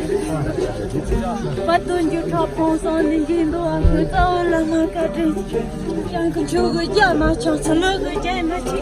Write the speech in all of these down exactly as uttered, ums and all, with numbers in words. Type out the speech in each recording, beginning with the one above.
པ་དོན་རྒྱུ་ཁྲག་ཕུང་སང་ནི་འགྱིང་དུ་བ་ཁོས་རྩ་བ་བླ་མ་བཀའ་དྲིན་ཆེ། ཡང་གི་མཆོག་གི་རྒྱ་མ་ཆགས་ཚུལ་ལུགས་ཀྱི་རྒྱ་མ་ཆེ།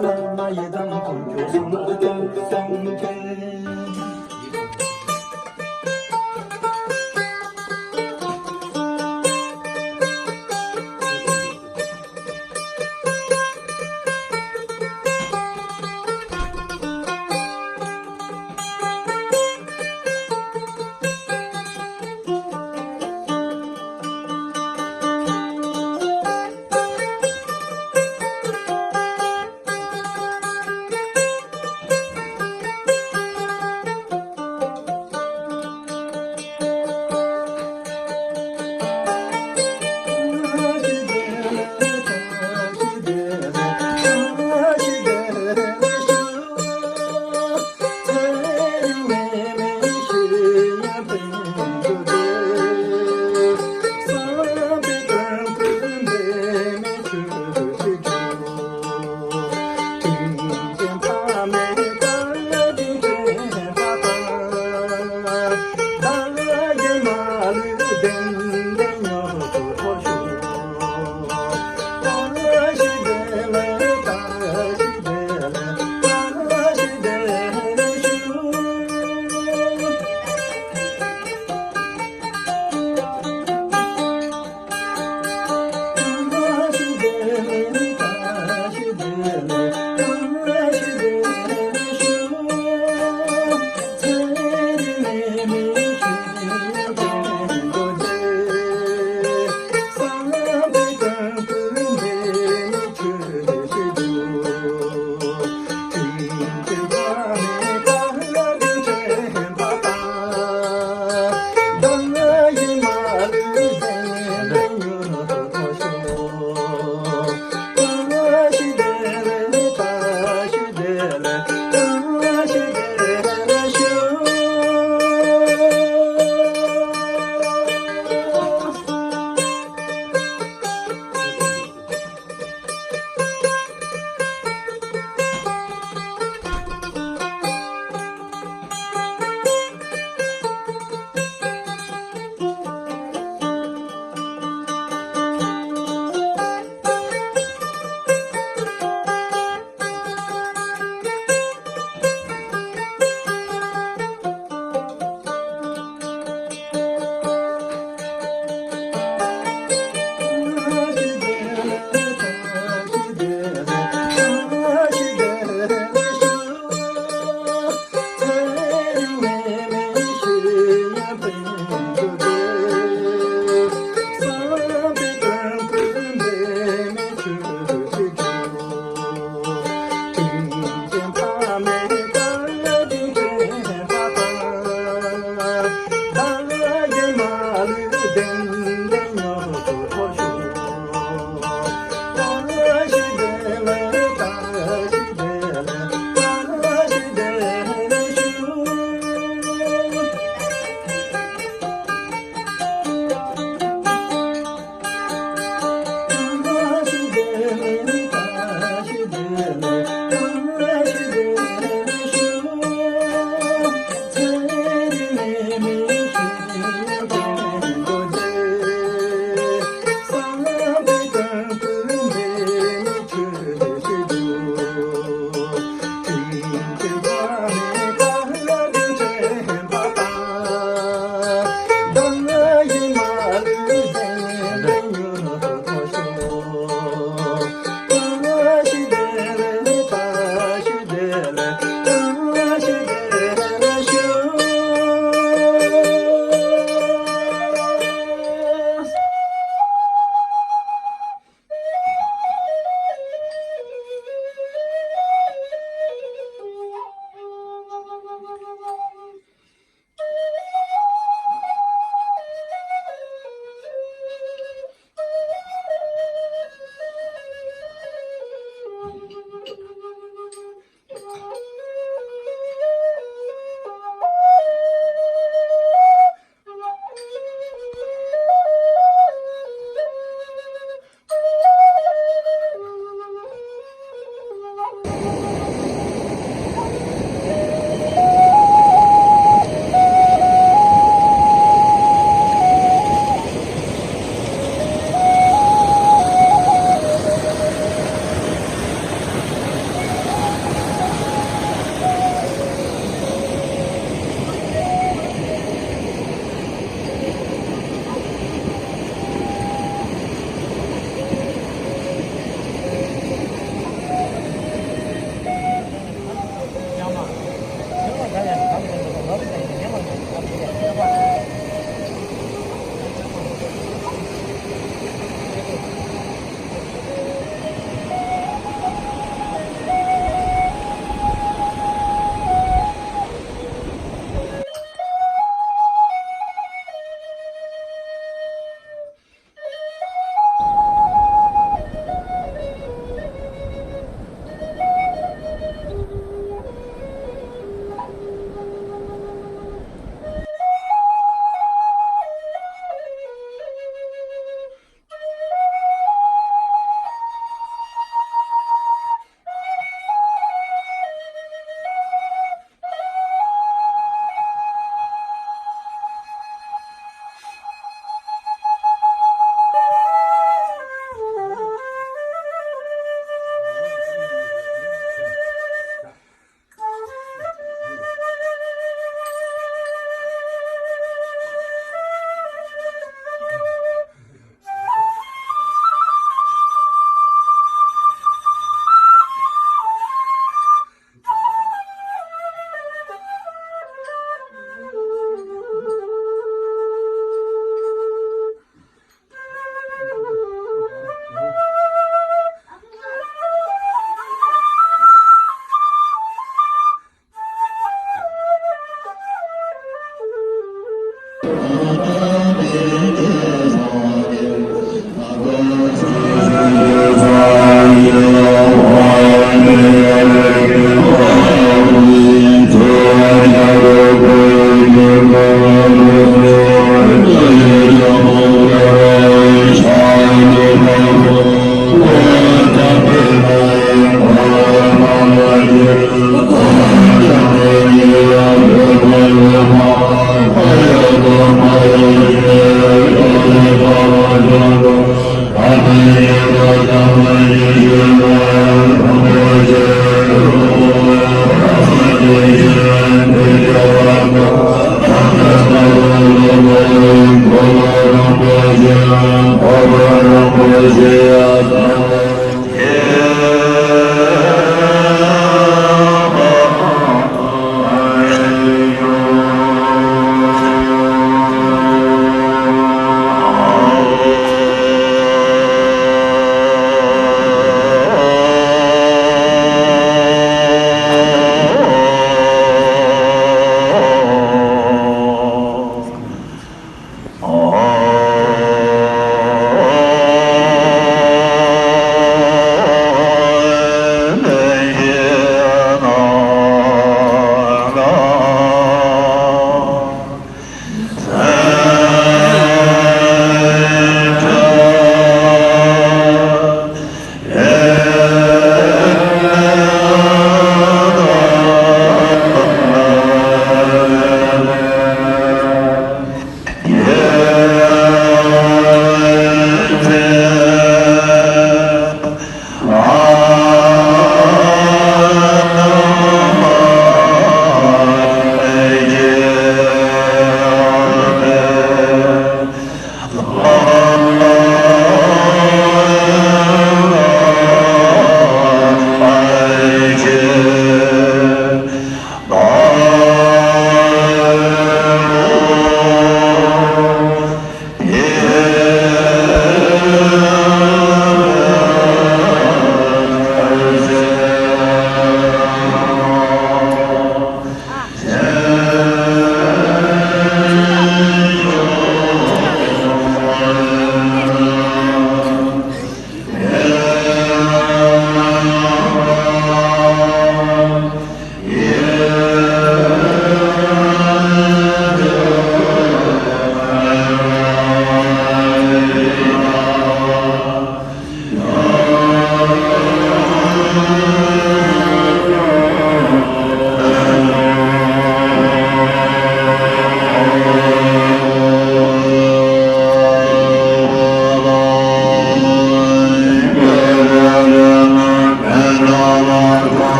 བླ་མ་ཡི་དམ་དཀོན་མཆོག་གསུམ་ལ་སྐྱབས་སུ་མཆི།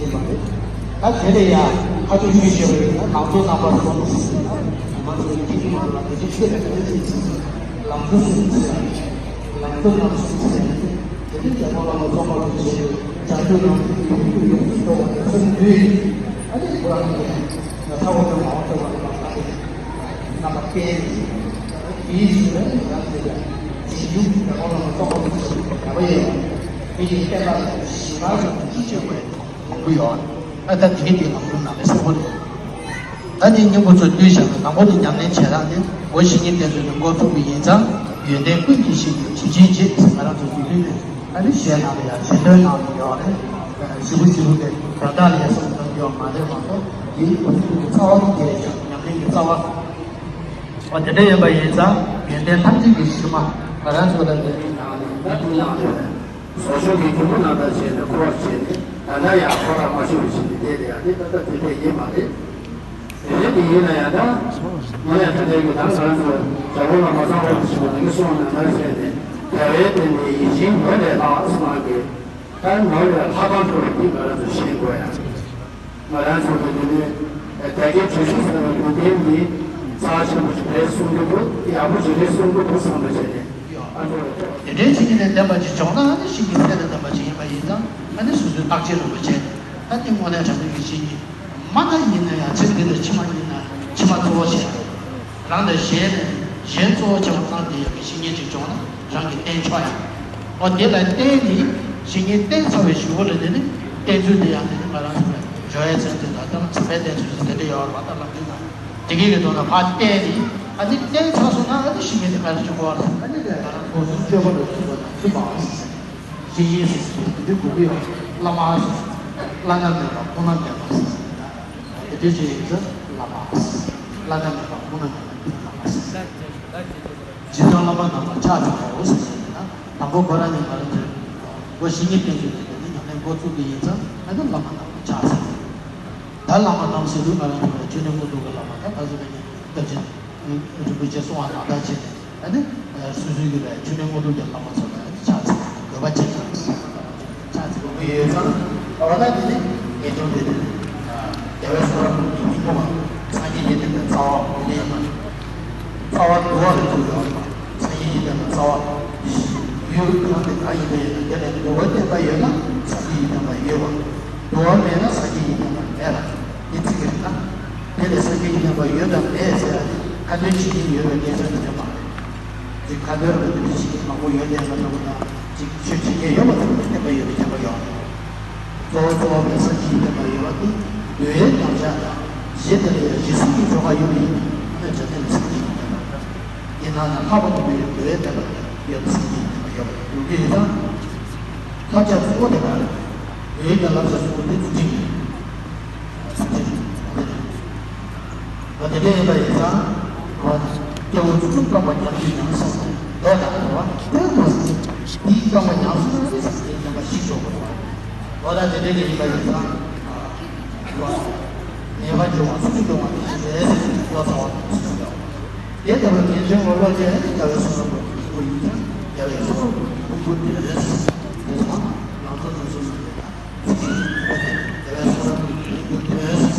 ཡིན་པ་རེད། ད་དེ་ལས་ཡང་ཁ་ཐུག་ཞུས་བྱས་པ་ཡིན་ན་ནང་དོན་རྣམ་པ་གསུམ། ང་ཚོ་ཡི་ཐིག་གི་མ་ལ་དེ་ཚོ་ཆོས་དང་ལྡན་ཅིག་ལམ་འགྲོ་གསུམ་ཟེར་ཡ། ལམ་འགྲོ་རྣམ་གསུམ་ཟེར་ཡ། དེ་ནི་རྒྱལ་བ་བླ་མ་རྫོགས་པར་བྱེད་པའི་བྱང་ཆུབ་ལམ་གྱི་ཡོན་ཏན་ཡོངས་སུ་རྫོགས་པ་དེ་གསུམ་འདུས། ཨ་ནི་ཁོ་རང་གིས་ཚ་བོ་དང་མ་བ་ཚོ་བ་ལ་བ་ལ་རྣམ་པ་བསྟན་ཏེ། དེའི་ཕྱིར་ན་ཡང་དེ་ལ་རྗེས་འཇུག་རྒྱལ་བ་བླ་མ་རྫོགས་པར་བྱེད་པའི་རྒྱལ་བ་ཡོད། དེ་ཡི་བསྟན་པ་ལ་ཞི་བ་ཞིག་ཅི་བྱེད་དགོས། ཡོང་གི་ཡོད། ཨ་ད་དེ་གི་དེ་ལམ་ལུགས་ནང་ལ་གསལ་པོ་རེད། ད་ནི་སྙིང་པོ་ཚོ་བསྡུས་བཞག་ན་དང་པོ་དེ་ཉམས་ལེན་བྱེད་སྟངས་དེ་འོ་བཞི་ནི་བསྟན་ཚུལ་དེ་འགོ་ཚུགས་པ་ཡིན་ཙང་ཡོན་ཏན་ཀུན་གྱི་གཞི་ཡོད་བྱེད་ཅིང་བྱེད་ཟེར་ང་རང་ཚོ་དུས་རྒྱུན་ནས་ཨ་ནི་གཞས་ནང་ལ་ཡང་གཞས་འདོན་ནང་ལ་ཡོད་རེད། ཞིབ་པོ་ཞིབ་པོ་དེ་དོན་དག་ལ་ཡང་བསམ་བློ་གཏོང་རྒྱུ་མ་རེད་མ་གཏོགས་དེའི་འགོ་ཚུགས་ཀྱི་རྩ་བ་དེ་དེ་ཡང་ཉམས་ལེན་གྱི་རྩ་བ། འོ་དེ་འདྲ་ཡིན་པ་ཡིན་ཙང་ཡོན་ཏན་ཐམས་ཅད་ཀྱི་གཞི་མ་ང་རང་ཚོ་ལ་ལས་རིགས་ནང་ལ་ཡོད་ན་ཀུན་ནང་ལ་ཡོད། བཟོ་ཆོག་གི་རྒྱུ་མ་ནང་ལྟར་བྱས་ནས་འཁོར་བར་བྱས་ནས་ད་ལྟ་ཡང་འཁོར་བར་མ་ཆོད་པ་བྱས་ནས་བསྡད་དེ་ཡང་དེ་ད་ལྟ་དེ་འདྲ་ཡིན་མ་རེད། དེ་འདྲ་དེ་ཡིན་ན་ཡང་ད་ང་ཡང་ད་ལྟའི་གི་ད་ང་རང་ཚོ་རྒྱལ་བ་བླ་མ་ཚང་བར་ཞིག་ནང་གི་གསུང་ནང་ལྟར་བྱས་ནས་དལ་བའི་སྟེང་ནས་ཡིད་བཞིན་ནོར་ལས་ལྷག་གསུངས་པ་གི་ད་ནོར་ལས་ལྷག་པར་འགྲོ་བ་འདི་ང་རང་ཚོ་ཤེས་དགོས་ཡ། ང་རང་ཚོ་གི་འདི་ནི་དལ་བའི་དུས་གསུམ་ཟེར་བའི་ལུང་བསྟན་འདི་རྩ་ཆེན་པོ་ཞིག་རེད་གསུང་གི་འདུག་ཡག་པོ་ཞིག་རེད་གསུང་གི་འདུག་བསམ་པ་བྱས་ནས་ཨ་ཚོ་དེ་འདྲའི་བྱེད་ཀྱི་ནས་ལྡན་པ་ཅིག་བྱུང་ན་ཨ་ནི་ཤིང་གི་སེ་ལ་ལྡན་པ་ཅིག་ཡིན་པ་ཡིན་ཙང་ཨ་ནི་སོ་སོའི་བརྟག་དཔྱད་རིང་པོ་བྱས་ནས་ཨ་ནི་དངོས་གནས་དྲང་གནས་ཀྱི་བཤེས་གཉེན་མ་ན་ཡིན་ན་ཡང་ཚེ་འདི་ལ་ཕྱི་མ་ཡིན་ན་ཕྱི་མ་གཙོ་བོ་བྱས་རང་དང་གཞན་ནས་གཞན་གཙོ་བོ་བྱས་པ་ཙང་དེ་ཡང་གི་བཤེས་གཉེན་ཅིག་བྱུང་ན་རང་གི་བསྟེན་ཆོག་ཡང་། འོ་དེ་ལ་བརྟེན་ནས་བཤེས་གཉེན་བསྟེན་ཚར་བའི་གཞུག་གུ་ལ་དེ་ནི་བསྟེན་ཚུལ་དེ་ཡང་དེ་ནི་ང་རང་ཚོ་ལ་སྦྱོར་བའི་ཚན་ཚུལ་དང་ད་ཚིག་པའི་བསྟེན་ཚུལ་དེ་འདྲ་ཡོད་རེད་བ། ད་ལམ་འདི་ན་དེ་གའི་གི་དོན་དག་ཕར་བརྟེན་ནས་ཨ་ནི་བསྟེན་ཚར་སོང་ན་ཨ་ནི་བཤེས་གཉེན་དེ་ག་རེ་བྱེད་དགོས་རེད། ཨ་ནི་དེ་ང་རང་ཚོ་སྤྱོད་པ་ལ་ཐུག་པ་དང་མཐུན་པའམ་ཟེར། བཤེས་གཉེན་ཟེར་དེ་འདི་དགོས་ཀྱི་ཡོད། བླ་མ་ཟེར་བླ་ན་མེད་པ་ཁོང་ན་མེད་པ་ཟེར་ན་དེ་འདྲ་ཅིག་ཡིན་ཚེ་བླ་མ་ཟེར། བླ་ན་མེད་པ་ཁོང་ན་མེད་པ་འདི་བླ་མ་ཟེར། རྗེ་བཙུན་བླ་མ་རྣམས་ལ་ཕྱག་འཚལ་ལོ་ཟེར་ནས་ན་དང་པོ་ཁོ་རང་ནས་ང་རང་ཚོས་འོ་བཤེས་གཉེན་བསྟེན་ཚུལ་དེ་ནི་ཉམས་ལེན་འགོ་བཙུགས་ཀྱི་ཡིན་ཙང་ཨ་ནི་བླ་མ་རྣམས་ལ་ཕྱག་འཚལ། ད་བླ་མ་རྣམས་ཟེར་དུས་ང་རང་ཚོ་ལ་ཆོས་ནི་དངོས་གྲུབ་ཀྱི་བླ་མ་ད་ད་གཟོད་ཀྱི་སྐབས་ཅིག་རིན་པོ་ཆེ་གསུང་བ་ནང་ལྟར་བྱས་ནས་ཨ་ནི་སོ་སོའི་གི་ལ་ཆོས་ནི་དངོས་གྲུབ་ཀྱི་བླ་མ་ཚོ་ལ་ཕྱག་འཚལ་དགོས་པ་ཅིག་ཕྱག་འཚལ་དགོས་ཀྱི་ཡོད་ཙང་འོ་ན་དེ་ནི་ངེས་འབྱུང་དེ་དེ་ནི་རྒྱལ་བའི་གསུང་རབ་ཀྱི་མིང་པོ་བ་སངས་རྒྱས་ཀྱི་བསྟན་པའི་རྩ་བ་དེ་ཡིན་པ། རྩ་བ་དུ་བ་ལ་ཐུག་ཡོད་པ། སངས་རྒྱས་ཀྱི་བསྟན་པའི་རྩ་བ། ཡུལ་གང་དེ་གང་ཡིན་པ་ཡིན་ན། དེ་ལ་འགྲོ་བ་བརྟན་པ་ཡོད་ན་སངས་རྒྱས་ཀྱི་བསྟན་པ་ཡོད་པ། འགྲོ་བ་མེད་ན་སངས་རྒྱས་ཀྱི་བསྟན་པ་མེད་ལ་འདི་ཚིག་གི་རེད་ན། དེ་ལས་སངས་རྒྱས་ཀྱི་བསྟན་པ་ཡོད་དང་མེད་ཟེར་ཡ་དེ་ཁ་འདོན་བྱེད་ཀྱིན་ཡོད་པའི་སྐད་ཆ་དེ་རེད་མ་རེད། ཅིག་ཁ་འདོན་རེད་འདི་བྱེད་ཀྱིན་མང་པོ་ཡོད་དེ་མ་གཏོགས་ན། ཅིག་ཆོས་བྱེད་ཀྱིན་ཡོད་པ་ཚོ་ལ་བསྟན་པ་ཡོད་པའི་ཁྱབ་པ་ཡོད་རེད། གཙོ་བོ་གཙོ་བོ་བའི་སངས་རྒྱས་ཀྱི་བསྟན་པ་ཡོད་པ་དེ་འདུལ་བའི་དམ་བཅའ་དང་། རྗེ་དེ་ལ་ཡང་རྗེས་གསུམ་གྱི་འགྲོ་ཁ་ཡོད་པ་ཡིན་ན། དྲང་གནས་ལ་སངས་རྒྱས་ཀྱི་བསྟན་པ་ཡིན་ན་ལྷག་པར་དུ་འདུལ་བའི་བསྟན་པ་ཡོད་པ་སངས་རྒྱས་ཀྱི་བསྟན་པ་ཡོད་པ་ཡོང་གི་ཡོད་ཙང་། བསླབ་བྱ་གཙོ་བོ་དེ་ག་རེད། འདུལ་བའི་བསླབ་བྱ་གཙོ་བོ་དེ་རྫུ་འཕྲུལ་ཡིན། རྫུ་འཕྲུལ་ཡིན། འོ་དེ་འདྲ་ཡིན་པ་ཡིན་ཙང་། འོ་ད་སྐྱེ་བོ་ཚུལ་ཁྲིམས་རྐང་པ་ཉམས་ཀྱིས་ཉམས་སོང་ནས་ལོ་དང་འགྲོ་བ་ལྟོས་མ་ཟིན། དེའི་རྐང་པ་ཉམས་སོང་ན་དེ་སངས་རྒྱས་བསྟན་པ་ཞིག་ཆོག་གི་རེད། འོ་ད་དེ་འདྲ་ཡིན་པ་ཡིན་ཙང་། འོ་ད་ཉེས་པ་སྦྱོང་བ་ཚུལ་ཁྲིམས་སྦྱོང་བ་དེ་ཞིག་རེད་ཟེར་ནས་ལོ་ཙཱ་བ་དང་ཚུལ་ཁྲིམས་སྦྱོང་བ། དེ་ལྟ་བུའི་ངེས་འབྱུང་ངོ་ལོག་ཅན་ནི་རྒྱལ་བའི་གསུང་རབ་ཀྱི་སྐུ་ཡིན་ཙང་། རྒྱལ་བའི་གསུང་རབ་ཀྱི་སྐུ་དེ་རེད། དེ་ཙང་ང་ཚོ་དེ་ཚོ་ནང་དེ་དང་། ཚིག་གཅིག་གིས་ད་རྒྱལ་བའི་གསུང་རབ་ཀྱི་སྐུ་དེ་རེད།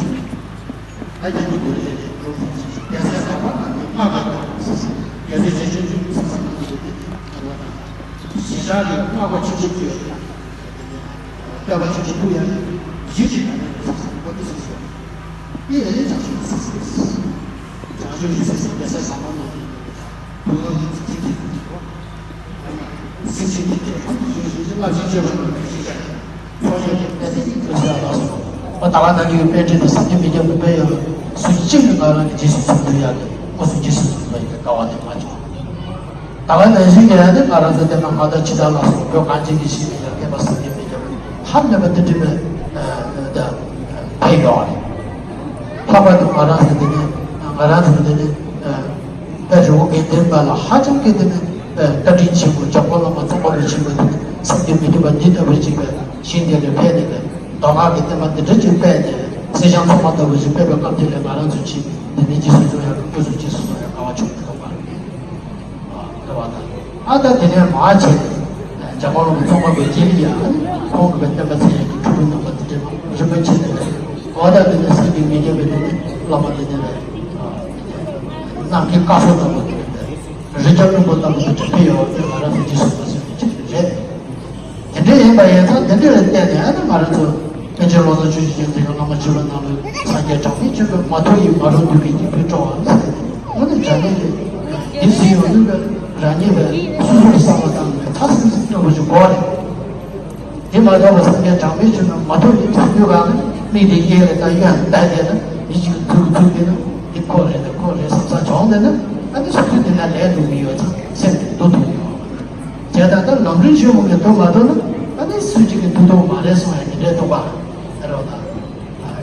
ད་རྒྱལ་པོ་དེ་རེད་ལས་འགྲོ་རྒྱལ་སྲས་གོང་མ་རྣམས་ཀྱིས་བསྔགས་པ་དང་། རྒྱལ་སྲས་རྗེ་བཙུན་ཚང་མ་རྣམས་ཀྱིས་དེ་དེ་ལྟ་བུ་དང་། གཞི་བཞག་གི་བསྔགས་པ་ཆེན་པོ་བརྗོད། བསྟོད་པ་ཆེན་པོ་ཕུལ་ཡ་ཡིད་ཆེས་དང་ལྡན་པའི་སེམས་ཁོ་ནི་སེམས་སོ། དེ་ཡང་བྱང་ཆུབ་ཀྱི་སེམས་སོ། བྱང་ཆུབ་ཀྱི་སེམས་སོ་རྒྱལ་སྲས་གོང་མ་རྣམས་ཀྱི་བུ་ལོན་ཚིག་གི་བུ་ཚིག་གི་བུ་ཚིག་གི་བུ་ཚིག་གི་བུ་ཚིག་གི་བུ་ཚིག་གི་ད་ལྟ་ནང་གི་པཎ་ཌི་ཏ་སངས་རྒྱས་མི་རྒྱ་བོད་པའི་ཡང་སུ་གཅིག་གིས་ང་རང་གི་རྗེས་སུ་འཛིན་ཐུབ་ཡག་གི་ཁོ་ཚོ་རྗེས་སུ་འཛིན་པ་ཡི་དཀའ་བ་དེ་མ་བྱུང་། ད་ག་ནང་བཞིན་གྱི་ཡང་ནི་ང་རང་ཚོ་བསྟན་པ་སྔ་དར་ཕྱི་དར་ལ་སོགས་བོད་གངས་ཅན་གྱི་ཞིང་ལ་ཡང་བསྟན་པ་སངས་རྒྱས་མི་རྒྱ་བོད་ཧ་ལས་པ་དེ་འདྲ་བའི་ད་ཕན་ཡོད་རེད། ལྷག་པར་དུ་ང་རང་ཚོ་འདི་ནས་ང་རང་ཚོ་འདི་ནས་ད་རི་བོ་དགེ་ལྡན་པ་ལ་ཧ་ཅང་གི་འདི་ནས་བཀའ་དྲིན་ཆེན་པོ་འཇམ་མགོན་བླ་མ་ཙོང་ཁ་པ་ཆེན་པོ་འདི་ནས་སངས་རྒྱས་མི་འདུས་པ་འདི་ལྟ་བུ་ཅིག་པའི་ཞིང་འདི་ལ་ཕེབས་ནས་པའི་མདོ་སྔགས་ཀྱི་བསྟན་པ་འདི་འདྲ་ཅིག་སྤེལ་ནས་སེར་སྐྱ་ཚོགས་མ་ལྟ་བུ་ཞིག་སྤེལ་བའི་སྐབས་དེ་ལ་ང་རང་ཚོ་ཆེད་འདི་ནས་རྗེས་སུ་འཛིན་ཡག་གི་སྐུ་གཟུགས་རྗེས་སུ་བཟུང་ཡག་དཀའ་བ་བྱུང་མི་འདུག་པ། ལྟ་བ་དང་། ཨ་ད་དེ་ནས་མར་བྱས་ནས་འཇམ་མགོན་བླ་མ་ཙོང་ཁ་པའི་རྗེས་ལ་ཡང་ཁོང་གི་བསྟན་པ་ཚད་ཡག་གི་ཕྲུ་གུ་རྣམ་པ་དེ་འདྲ་རིམ་པ་བྱས་ནས་འོ་ད་དེ་ནས་སངས་རྒྱས་མི་རྒྱ་བོད་དེ་ནས་བླ་མ་དེ་འདྲ་ནམ་མཁའི་སྐར་ཚོགས་ལྟ་བུ་དེ་འདྲ་རི་རྒྱལ་ཀླུང་པོ་ལྟ་བུ་དེ་འདྲ་ཕེབས་ཡོང་བ་དེ་ང་རང་ཚོ་རྗེས་སུ་མ་ཟིན་པའི་ཆེད་དུ་རེད། དེ་འདྲ་ཡིན་པ་ཡིན་ཙང་དེ་འདྲ་ལ་བརྟེན་ནས་ཨ་ནི་ང་རང་ཚོ་པཎ་ཆེན་བློ་བཟང་ཆོས་ཀྱི་རྒྱལ་མཚན་གྱི་བླ་མ་བཅུ་པ་རྣམས་ལ་སངས་རྒྱས་གྲངས་མེད་བྱོན་པས་མ་ཐོགས་ཡི་མ་རུངས་འདུལ་བའི་སྐྱེས་བུས་སྤྲོ་བ་ཟེར་ཏེ་ཨ་ནི་དྲང་གནས་ཀྱི་འདི་ཟིན་ཡོང་ནུས་པའི་རང་ཉིད་པའི་སོ་སོར་བསམ་བློ་བཏང་ནས་ཐག་སིང་སིང་སྤྲོ་བོ་ཞིག་དགོས་རེད། དེ་མ་ཐོགས་པ་སངས་རྒྱས་གྲངས་མེད་བྱོན་པས་མ་ཐོགས་ཡི་ཟེར་དུས་གང་ནས་མིག་དེ་གཡས་ལ་ལྟ་གཡོན་ལ་ལྟ་བསྡད་ན་ཡིད་ཀྱི་ཐུག་ཐུག་བསྡད་ན་འདི་ཁོ་རེད་འདི་ཁོ་རེད་བསམ་ས་བྱུང་བསྡད་ན་ཨ་ནི་སོ་སོའི་དེ་ན་ལས་འགྲོ་གི་ཡོད་ཙང་སེམས་དེ་སྡུག་ཐུག་ཡོང་། བྱས་ད་ལྟ་ལམ་རིམ་ཆེན་མོ་གི་ཐོག་མ་ཐོག་ན་ཨ་ནི་སུ་གཅིག་གིས་མཐུ་སྟོབས་མ་རེད་གསུང་ཡ་དེ་འདྲའི་ཐོག་པ་རེད་བ་དང་།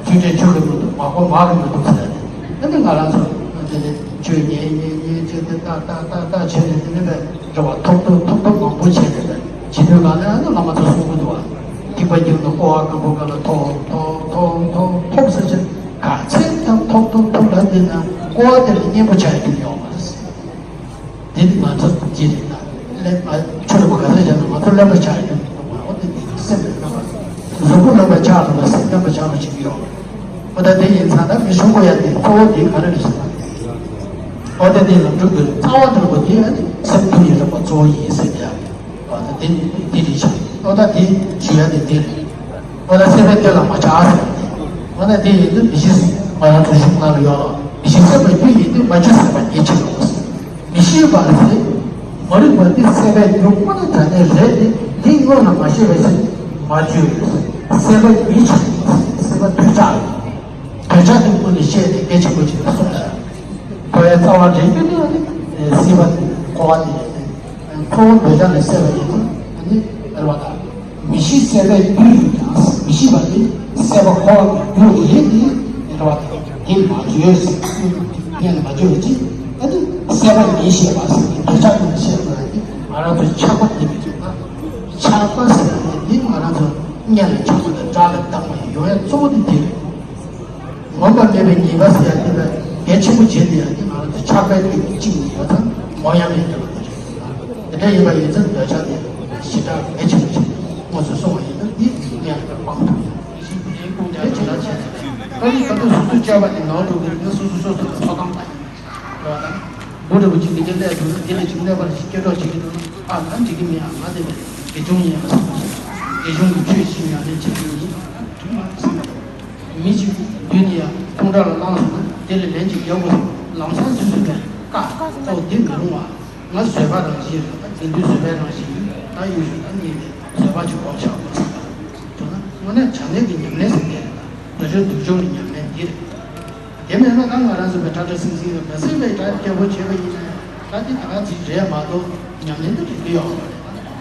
ཆོས་འབྲེལ་ཆོས་ཀྱི་མི་འདུག་མ་གོ་མ་གི་མི་འདུག་ཟེར་ཏེ་ཨ་ནི་ང་རང་ཚོ་དེ་ནས་ཆོས་ཉན་ཉན་ཉན་བྱས་ཏེ་ལྟ་ལྟ་ལྟ་ལྟ་བྱས་ནས་དེ་ནས་པའི་རེ་བ་ཐོབ་ཐོབ་ཐོབ་ཐོབ་མང་པོ་བྱས་ཏེ་བྱེད་དུས་གང་ལ་ཨ་ནི་བླ་མ་ཚོ་གསུང་གི་འདུག་བ། ཐིགས་པ་བརྒྱབ་ནས་ཀོ་བ་སྐམ་པོ་སྒང་ལ་ཐོབ་ཐོབ་ཐོབ་ཐོབ་ཐོབ་ཟེར་བྱས་ག་ཚད་ཀྱང་ཐོབ་ཐོབ་ཐོབ་ལ་བསྡད་ན་ཀོ་བ་དེ་ལ་གཉེན་པོ་ཆགས་ཡ་ཡོང་བ་རེད། དེ་ནི་ང་ཚོ་ཅི་རེད་ན། ལས་ང་ཆོས་ལ་ག་ཚོད་བྱས་ན་ང་ཚོ་རློན་པ་ཆགས་ཡོད་འདུག་མ་འོ་དེ་ནི་སེམས་ལ་རློན་པ། གཟུགས་པོ་རློན་པ་ཆགས་ཐུབ་པ་སེམས་རློན་པ་ཆགས་པ་ཞིག་ཡོད། འོ་ད་དེ་ཡིན་ཙང་ད་མི་ཆུང་ངུ་ཡ་དེ་གཙོ་བོ་དེ་ག་རེ་རེད་ཟེར་ན། འོ་ད་དེ་ལམ་སྒྲུབ་ཀྱི་རྩ་བ་དང་པོ་དེ་ཨ་ནི་སེམས་མཐུན་ཡིན་རེད་པ་གཙོ་བོ་ཡིན་ཟེར་ཡ། འོ་ད་དེ་དེ་རེད་ཤག་འོ་ད་དེ་ཞུ་ཡ་དེ་དེ་རེད། འོ་ད་སེམས་པའི་གཏོད་ལ་མ་ཆགས་ཟེར་བ་དེ། འོ་ན་དེ་ཡིན་དུས་མི་ཤེས་ཟེར་ང་རང་ཚོ་གཞུང་ནང་ལ་ཡོད་ལ་མི་ཤེས་སེམས་པ་རྒྱུ་ཡིན་དུས་མ་རྒྱུ་སེམས་པ་ཉེས་ཆེ་ལོ། མི་ཤེས་པ་ཟེར་མ་རིག་པ་དེ་སེམས་པའི་རྒྱུ་དངོས་གནས་དྲང་གནས་རེད་དེ་དེ་སྔོན་ལ་མ་ཤེས་པའི་ཕྱིར་མ་བརྗོད་ཡོད། སེམས་པ་ཉེས་ཆེ་ལོ། སེམས་པ་འདོད་ཆགས་ཡོད། འདོད་ཆགས་དེ་ཀུན་ནས་བཤད་དེ་གལ་ཆེན་པོ་ཅིག་ལ་སོང་ཡ། འཁོར་བའི་རྩ་བ་འདྲེན་རྒྱུ་ནི་ཨ་ནི་སྲིད་པ་དེ་འཁོར་བ་དེ་ཡིན་ཏེ། འཁོར་བ་འདོད་ཆགས་ལས་སད་པ་ཡིན་ན་ཨ་ནི་ཨེ་ར་བ་དང་། མི་ཤེས་སེམས་པའི་རྒྱུ་ཡིན་ཀྱང་མི་ཤེས་པ་དེ་སེམས་པ་འཁོར་བ་གི་རྒྱུ་རེད་དེ་ཨེ་ར་བ་དང་། དེ་མ་བརྗོད་ཟེར་ངས་མ་བརྗོད་པ་ཅིག་ཨ་ནི་སེམས་པ་ཉེས་བཤད་པ་ཟེར་ནས་འདོད་ཆགས་ཀུན་ལ་བཤད་དགོས་ཡ་དེ་ང་རང་ཚོ་ཆགས་པ་དེ་མི་བརྗོད་ན། ཆགས་པ་ཟེར་ཡ་དེ་ང་རང་ཚོ་གཉེན་ལ་ཆགས་པ་དང་དགྲ་ལ་སྡང་བ་ཡོང་ཡ་གཙོ་བོ་དེ་དེ་རེད། ངོམས་པ་མེད་པའི་ཉེས་པ་ཟེར་ཡ་དེ་ལ་གལ་ཆེན་པོ་བྱེད་དེ་ཡ་དེ་ང་རང་ཚོ་ཆགས་པའི་རྒྱུ་གཅིག་ནས་ཡོད་ཙང་ངོམས་ཡ་མེད་འདོད་པ་དེ་རེད། དེ་འདྲ་ཡིན་པ་ཡིན་ཙང་འདོད་ཆགས་དེ་ཞེ་དྲག་གལ་ཆེན་པོ་ཞིག་དངོས་སུ་གསུངས་པ་ཡིན་ན་དེ་ངས་ལ་སྤང་ཐུབ་ཡ། ཞིག་དེའི་ཁུངས་ཀྱང་ཇི་ལྟར་བྱས་ན་བཀའ་ཡིག་ཁ་ཐུག་སོ་སོས་བཅོས་པ་ནི་ནོར་འགྲོ་གི་རེད། སོ་སོ་སོ་སོ་ལ་ཐོབ་ཐང་ལྟ་ཡིན་རེད་བ་དང་། མགོ་འདྲ་པོ་ཅིག་མི་དེ་སླེབས་འདུག་ན། དེ་ལས་ཅིག་གནོད་པ་ཞིག་སྐྱེ་གྲོགས་བྱེད་ཀྱི་འདུག་ན། ཨ། ད་འགྲིག་གི་མིན་ཡ། ང་དེ་ནས་དགེ་སྦྱོང་ཡིན་ཡ་ཟེར་བ་ཞིག་དགེ་སྦྱོང་གི་ཆོས་ཤིག་ཉམས་ལེན་བྱེད་ཀྱི་ཡིན། ད་དྲི་མ་ཟིན་པ་མི་གཅིག་མདུན་ནས་ཡ་ཁོང་ཁྲོ་ལ་ལངས་སོང་ན། དེ་ལས་ལན་ཅིག་རྒྱག་དགོས་སོང་། ལམ་སང་སོ་སོ་ནས་བཀག་ཨོ་དེ་མི་རུང་བ། ང་བཟོད་པ་རང་བཞིན་རེད། ད་དགེ་འདུན་བཟོད་པའི་རང་བཞིན་ཡིན། ད་གཡུ་ཞུ་ད་གཉིས་ནས་བཟོད་པ་ཅིག་སྒོམ་བཞག་དགོས་ཟེར། ད་དོན་ན་དངོས་གནས་བྱམས་ལྡན་གྱི་ཉམས་ལེན་ཟེར་དེ་རེད། ད་དུས་སྡུག་སྦྱོང་གི་ཉམས་ལེན་འདི་རེད། དེ་མེད་ན་ད་ང་རང་ཚོ་བས་ཁྲ་ཁྲ་སིང་སིང་རེད། མ་སྲིད་པའི་གྲ་རྒྱས་པོ་བྱས་པ་ཡིན་ན་ད་དེ་ད་ག་ཚིག་རེད་མ་གཏོགས་ཉམས་ལེན་དུ་འགྲིག་གི་ཡོད་མ་རེད།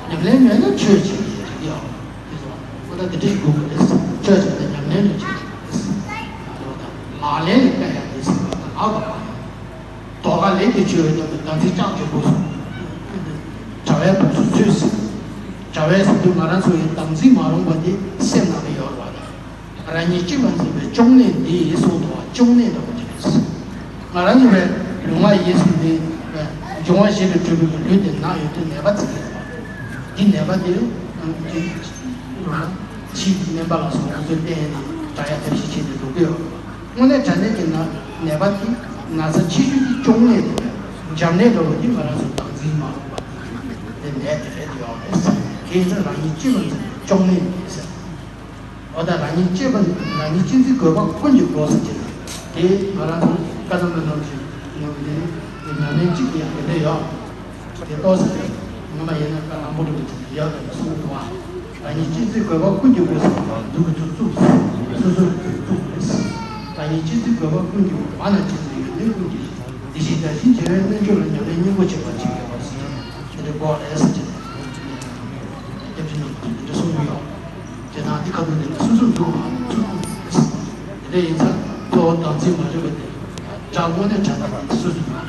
ཉམས་ལེན་མེད་ན་ཆོས་བྱེད་ཀྱི་རེད་ཡོད་དེ་ཚོ། ཨོ་ད་དེ་འདྲ་ཞིག་དགོས་ཀྱི་རེད། ཆོས་བྱེད་ན་ཉམས་ལེན་དུ་བྱེད་ཀྱི་རེད། ཨོ་ད་ལག་ལེན་ལ་བཀལ་ཡ་དེ་ཟེར་བ་ད་ལག་ཏུ་བ་ཡ། དོ་ག་ལས་ཀྱི་ཆོས་ཡོད་སྟབས་བདག་འཛིན་བཅག་གི་སྒོས་སུ། དྲ་བའི་སྒོས་སུ་ཚུལ་ཟིན། དྲ་བའི་ཟེར་དུས་ང་རང་ཚོ་ཡི་བདག་འཛིན་མ་རུངས་པ་དེ་སེམས་ནང་ལ་ཡོད་རེད་བ། རང་ཉིད་གཅིག་ལ་འཛིན་པའི་གཅོང་ནད་འདི་ཡིས་གསུངས་འདུག་བ། གཅོང་ནད་འདྲ་བོ་ཅིག་རེད། ང་རང་ཚོ་བས་ལུས་ངག་ཡིད་གསུམ་འདི་འབྱུང་བ་བཞི་ལས་གྲུབ་པའི་ལུས་དེ་ན་ཡོད་དུས་ནད་པ་ཚིག་རེད་བ། འདི་ནད་པ་དེ་ཅིག་ཕྱིའི་སྨན་པ་ལ་སོགས་པ་ཚོས་བསྟེན་ནས་དྲག་ཡ་ཐབས་ཤེས་བྱས་ནས་འགྲོ་གི་ཡོད་རེད་བ། དངོས་གནས་དྲང་གནས་ཀྱི་ན་ནད་པ་དེ་ན་ཚ་ཆེ་ཤོས་ཀྱི་གཅོང་ནད་དེ་འབྱམས་ནད་འདྲ་བོ་དེ་ང་རང་ཚོ་བདག་འཛིན་མ་རུངས་པ་དེ་ནད་དེ་རེད་ཡོད་རེད། དེ་ཡིན་ཙང་རང་ཉིད་གཅིག་ལ་འཛིན་པའི་གཅོང་ནད་ཡིན་ཟེར། འོ་ད་རང་ཉིད་གཅེས་པ་རང་ཉིད་གཅེས་འཛིན་དགོས་པ་ཀུན་གྱི་སྒོ་ཟེར་གྱི་རེད། དེ་ང་རང་ཚོ་བཀའ་གདམས་པ་རྣམས་ཀྱིས་ངོ་བོ་དེ་ཉམས་ལེན་གཅིག་ཡང་དེ་འདྲ་ཡོད། དེ་ཏོག་ཙམ་ངོ་མ་ཡིན་ན་བཀའ་ལྷག་པོ་འདྲ་པོ་ཅིག་ཡོད་པའི་གསུང་གི་འདུག་བ། རང་ཉིད་གཅེས་འཛིན་དགོས་པ་ཀུན་གྱི་སྒོ་ཟེར་བ་སྡུག་གི་ཚུལ་བཙུགས། སོ་སོར་བཙུགས་རེད། རང་ཉིད་གཅེས་འཛིན་དགོས་པ་ཀུན་གྱི་སྒོ། བར་ན་གཅེས་འཛིན་ཡོན་ཏན་ཀུན་གྱི་གཞི། དེ་བཞིན་བདག་གཞན་བརྗེ་བའི་རྣལ་འབྱོར་ལ། ཉམས་ལེན་སྙིང་པོ་བྱེད་པར་བྱེད་དགོས་པ་ཟེར་ནས་དེ་འདྲའི་སྐོར་རེད་ཟེར་གྱི་རེད། སྐྱབས་རྗེ་རྣམ་པ་དེ་འདྲ་གསུངས་ཡོད། དེ་དང་འདི་ཁ་ཐུག་དེ་ལ་སོ་སོར་འདུག་མ་འདུག་ཚུར་གཏོང་དགོས། དེ་འདྲ་ཡིན་ཙང་གཙོ་བོ་བདག་འཛིན་མ་རིག་པ་དེ་དགྲ་དངོས་གནས་དྲན་པ་དེ་སོ་སོར་འདུག་ཡོད།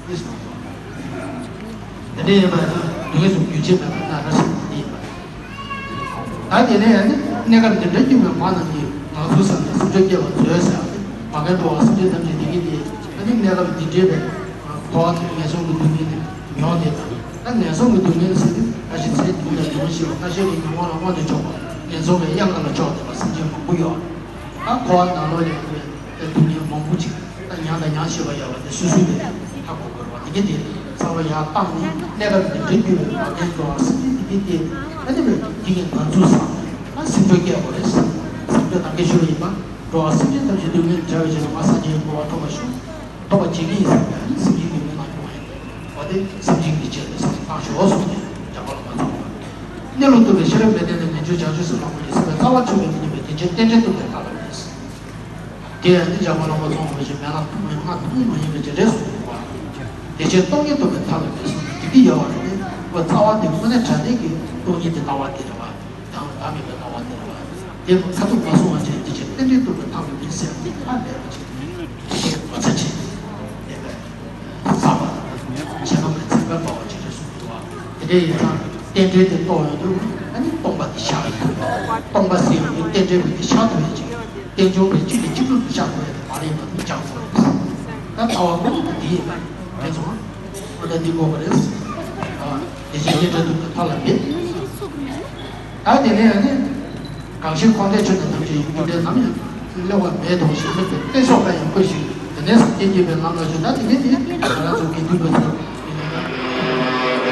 དེ་གསུངས་ཡོད། དེ་འདྲ་ཡིན་པ་ཡིན་ན་དུས་སུ་རྒྱུན་ཆད་མེད་པར་གནས་ར་ཞིག་དེ་ཡིན་པ་རེད། ད་དེ་ནས་ཡང་ནི་གནས་སྐབས་འདི་འདྲ་སྐྱིད་པའི་མ་རྣམས་ཀྱིས་ངང་ཚུལ་བསམ་ནས་སེམས་ཁྲལ་སྐྱེ་བར་མཛོད་ཟེར་བ་དེ་མ་མཁན་འགྲོ་བ་སེམས་ཅན་ཐམས་ཅད་བདེ་སྐྱིད་དེ། ཨ་ནི་གནས་སྐབས་འདི་འདྲའི་བའི་འཁོར་བ་དེ་ངན་སོང་གི་སྡུག་བསྔལ་དེ་མྱོང་དེ་དང་། ད་ངན་སོང་གི་སྡུག་བསྔལ་ཟེར་དུས་ད་ཅི་ཚེ་སྡུག་ལས་མྱོང་ཤེས་པ་ཁ་ཤས་ཀྱི་ཉོན་མོངས་ལ་མངོན་དུ་ཕྱོགས་པ་ངན་སོང་གི་གཡང་ཁ་ལ་ཕྱོགས་བསྡད་པ་སེམས་ཅན་མང་པོ་ཡོད། ད་འཁོར་བ་ནང་ལོགས་ལ་ཡོད་པའི་སྡུག་བསྔལ་མང་པོ་ཅིག་ད་མྱང་དང་མྱང་ཤེས་པ་ཡོད་པ་དེ་སོ་སོའི་བའི་ཧ་གོ་དགོས་རེད་བ། དེ་གི་དེ་ཚང་མ་ཡར་བཏང་ནས་གནས་སྐབས་འདི་འདྲའི་སྐྱིད་པའི་མ་རྒན་འགྲོ་བ་སེམས་ཅན་དེ་གི་དེ་ཨ་ནི་བའི་དེ་གི་ང་ཚོ་བསམ་ཨ་སེམས་ཁྲལ་སྐྱེ་དགོས་རེད། སེམས་ཁྲལ་དང་གི་ཞུ་བ་ཡིན་པ། འགྲོ་བ་སེམས་ཅན་ཐམས་ཅད་སྡུག་བསྔལ་བྲལ་བའི་ཕྱིར་ང་སངས་རྒྱས་ཀྱི་གོ་འཕང་ཐོབ་པར་ཤོག་ཐོབ་པར་བྱེད་ཀྱི་ཡིན་ཟེར་ནས་སེམས་ཅན་གྱི་མི་ནང་སྐྱོང་བ་ཡིན། འོ་དེ་སེམས་ཅན་གྱི་ཆེད་དུ་སེམས་བཏང་ཤོག་གསུངས་ཏེ་འཇམ་དཔལ་ལྷ་མོ་ཚོགས་པ། གནས་ལུགས་རྟོགས་པའི་ཤེས་རབ་མི་ལྡན་ལ། ངེས་འབྱུང་བྱང་ཆུབ་སེམས་ལ་མ་ལུས། སྲིད་པའི་རྩ་བ་ཆོད་པས་མི་གནས་པའི། དེ་ཕྱིར་རྟེན་འབྲེལ་རྟོགས་པའི་ཐབས་ལ་འབད། དེ་ཡང་ནི་འཇམ་དཔལ་ལྷ་མོ་ཚོགས་པ་མ་ཡིན་པའི་མན་ངག་ཐུན་མོང་མ་ཡིན་པའི་རྒྱུ་འབྲས་སུ་གྱུར་པ། དེ་ཕྱིར་སྟོང་ཉིད་རྟོགས་པའི་ཐབས་ལ་འབད་གསུངས་ནས་འདི་སྐད་ཡོད་པ་རེད། འོ་རྩ་བ་དེ་དངོས་གནས་དྲང་གནས་ཀྱི་སྟོང་ཉིད་དེ་ལྟ་བ་དེ་རེད་བ། དང་བདག་མེད་པའི་ལྟ་བ་དེ་རེད་བ། དེ་ཁ་ཐུག་མ་གསུང་བ་བྱས་དེ་ཕྱིར་རྟེན་འབྲེལ་རྟོགས་པའི་ཐབས་ལ་འབད་ཟེར་ཏེ་ཁ་ལས་པ་བྱས་ཏེ་ངོ་ཚ་བྱས་ཏེ་བསམ་པ་དང་ཆེ་ཁམས་ཀྱི་ཚན་ཁ་འབར་བ་ཇི་འདྲ་གསུངས་འདུག་བ། དེ་འདྲ་ཡིན་ཙང་རྟེན་འབྲེལ་དེ་རྟོགས་ཡོང་དུས་ཨ་ནི་སྟོང་པ་དེ་ཤར་ཡོང་དུས། སྟོང་པ་ཟེར་ཡོང་དུས་རྟེན་འབྲེལ་བའི་དེ་ཤར་ཐུབ་ཡོད་ཅིང་། རྟེན་འབྱུང་བའི་གཅིག་གིས་གཅིག་ལུགས་སུ་ཤར་ཐུབ་ཡོད་དེ་མ་རེད་པ། དེ་སྦྱང་དགོས་རེད། ད་ལྟ་བ་དངོས་པོ་དེ་ཡིན་པ་རེད་སོང་། ཨ་ད་འདི་དགོས་པ་རེད། ཨ་དེ་བཞིན་རྟེན་འབྲེལ་རྟོགས་པའི་ཐབས་ལ་འབད། ད་དེ་ནས་ཨ་ནི། གང་ཞིག་འཁོར་འདས་ཆོས་རྣམས་ཐམས་ཅད་ཡིན། རྒྱུ་འབྲས་ནམ་ཡང་གླེང་བ་མེད་དོ་ཞེས་སྨྲས་པས། རྟེན་སོགས་ལ་ཡང་བཀོད་ཅིང་། དེ་ནས་སངས་རྒྱས་བསྐྱེད་པའི་ལམ་ལ་ཞུགས། ད་དེ་ནས་དེ་ང་རང་ཚོ་དགེ་འདུན་པ་ཚོ་ཡིན་ན།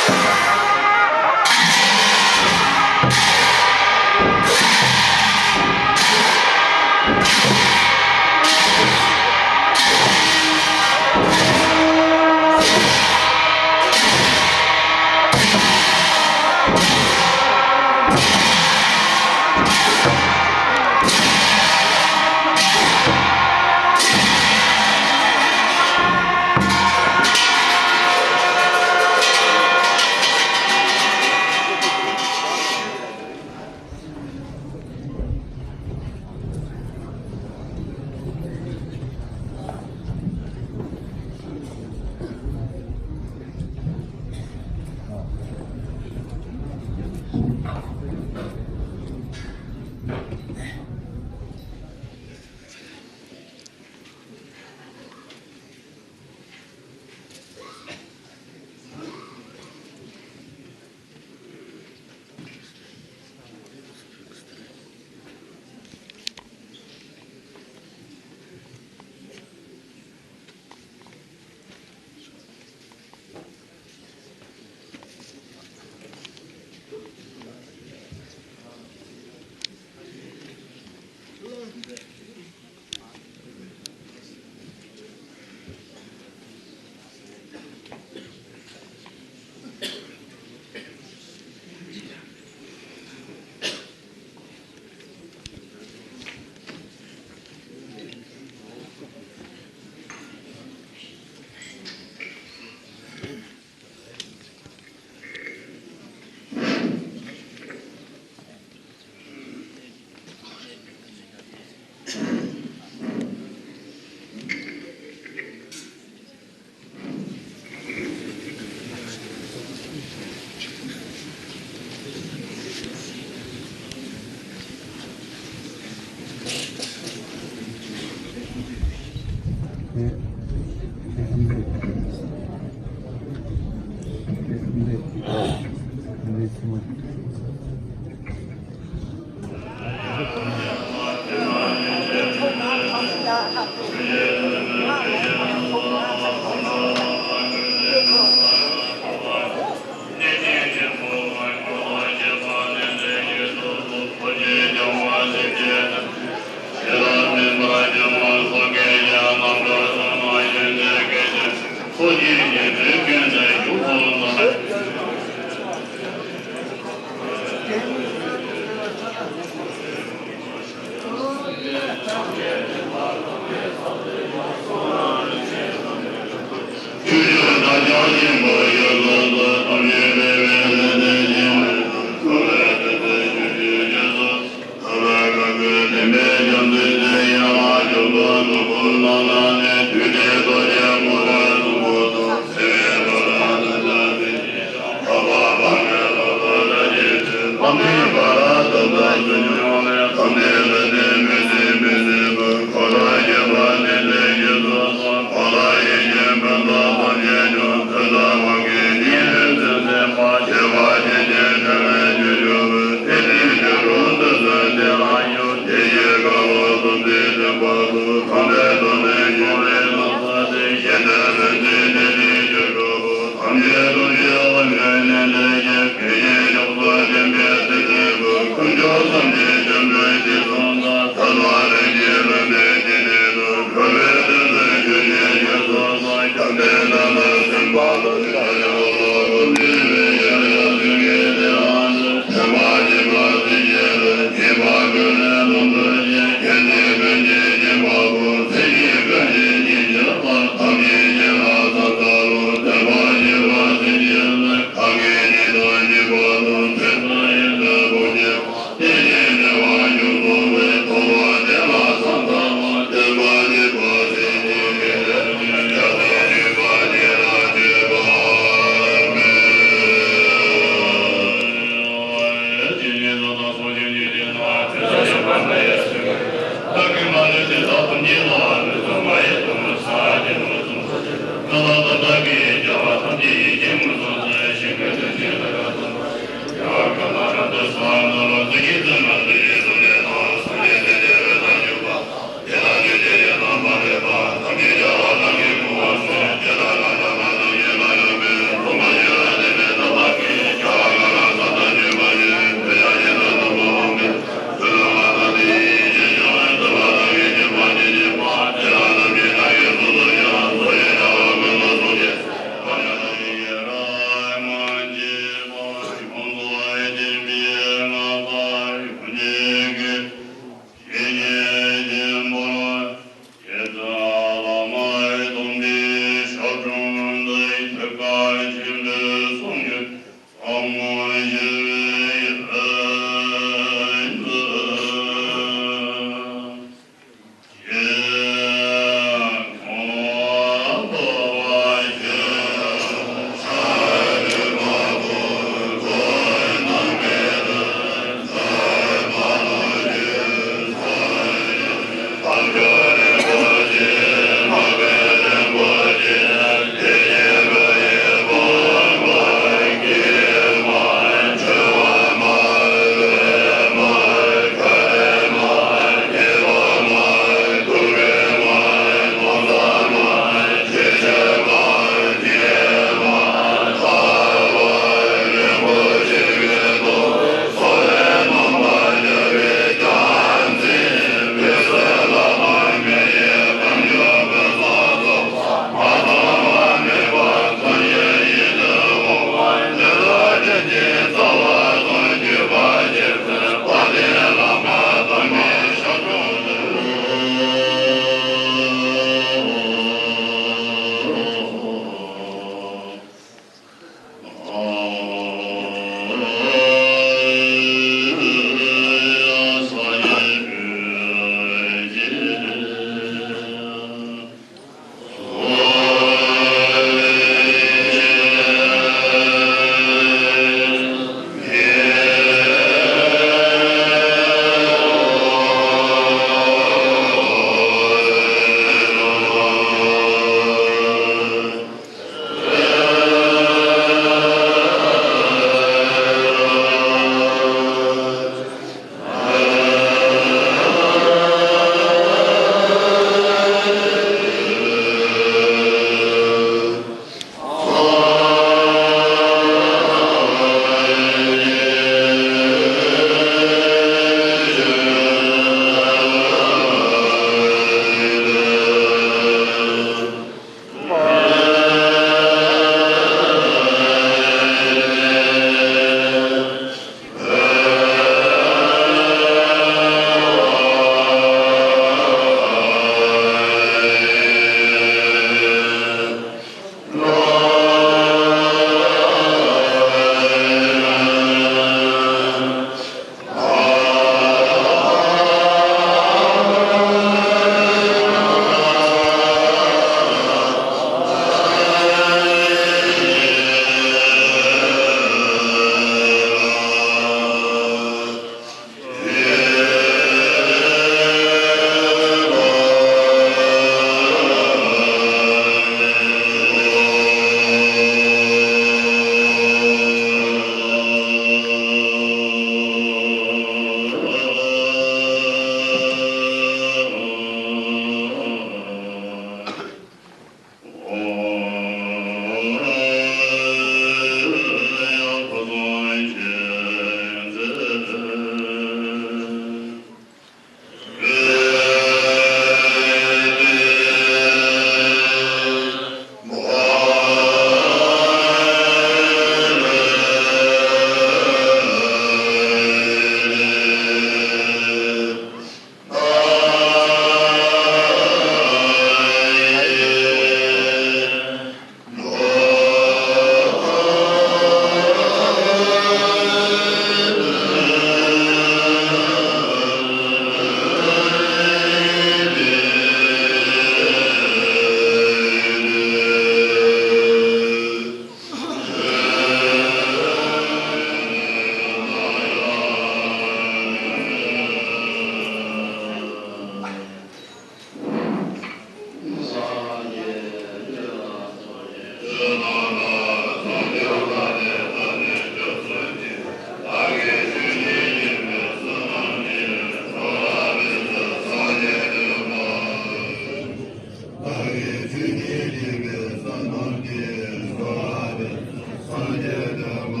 རྣམས་ཀྱི་གསོལ་བ་འདེབས་སངས་རྒྱས་འདོད་མ་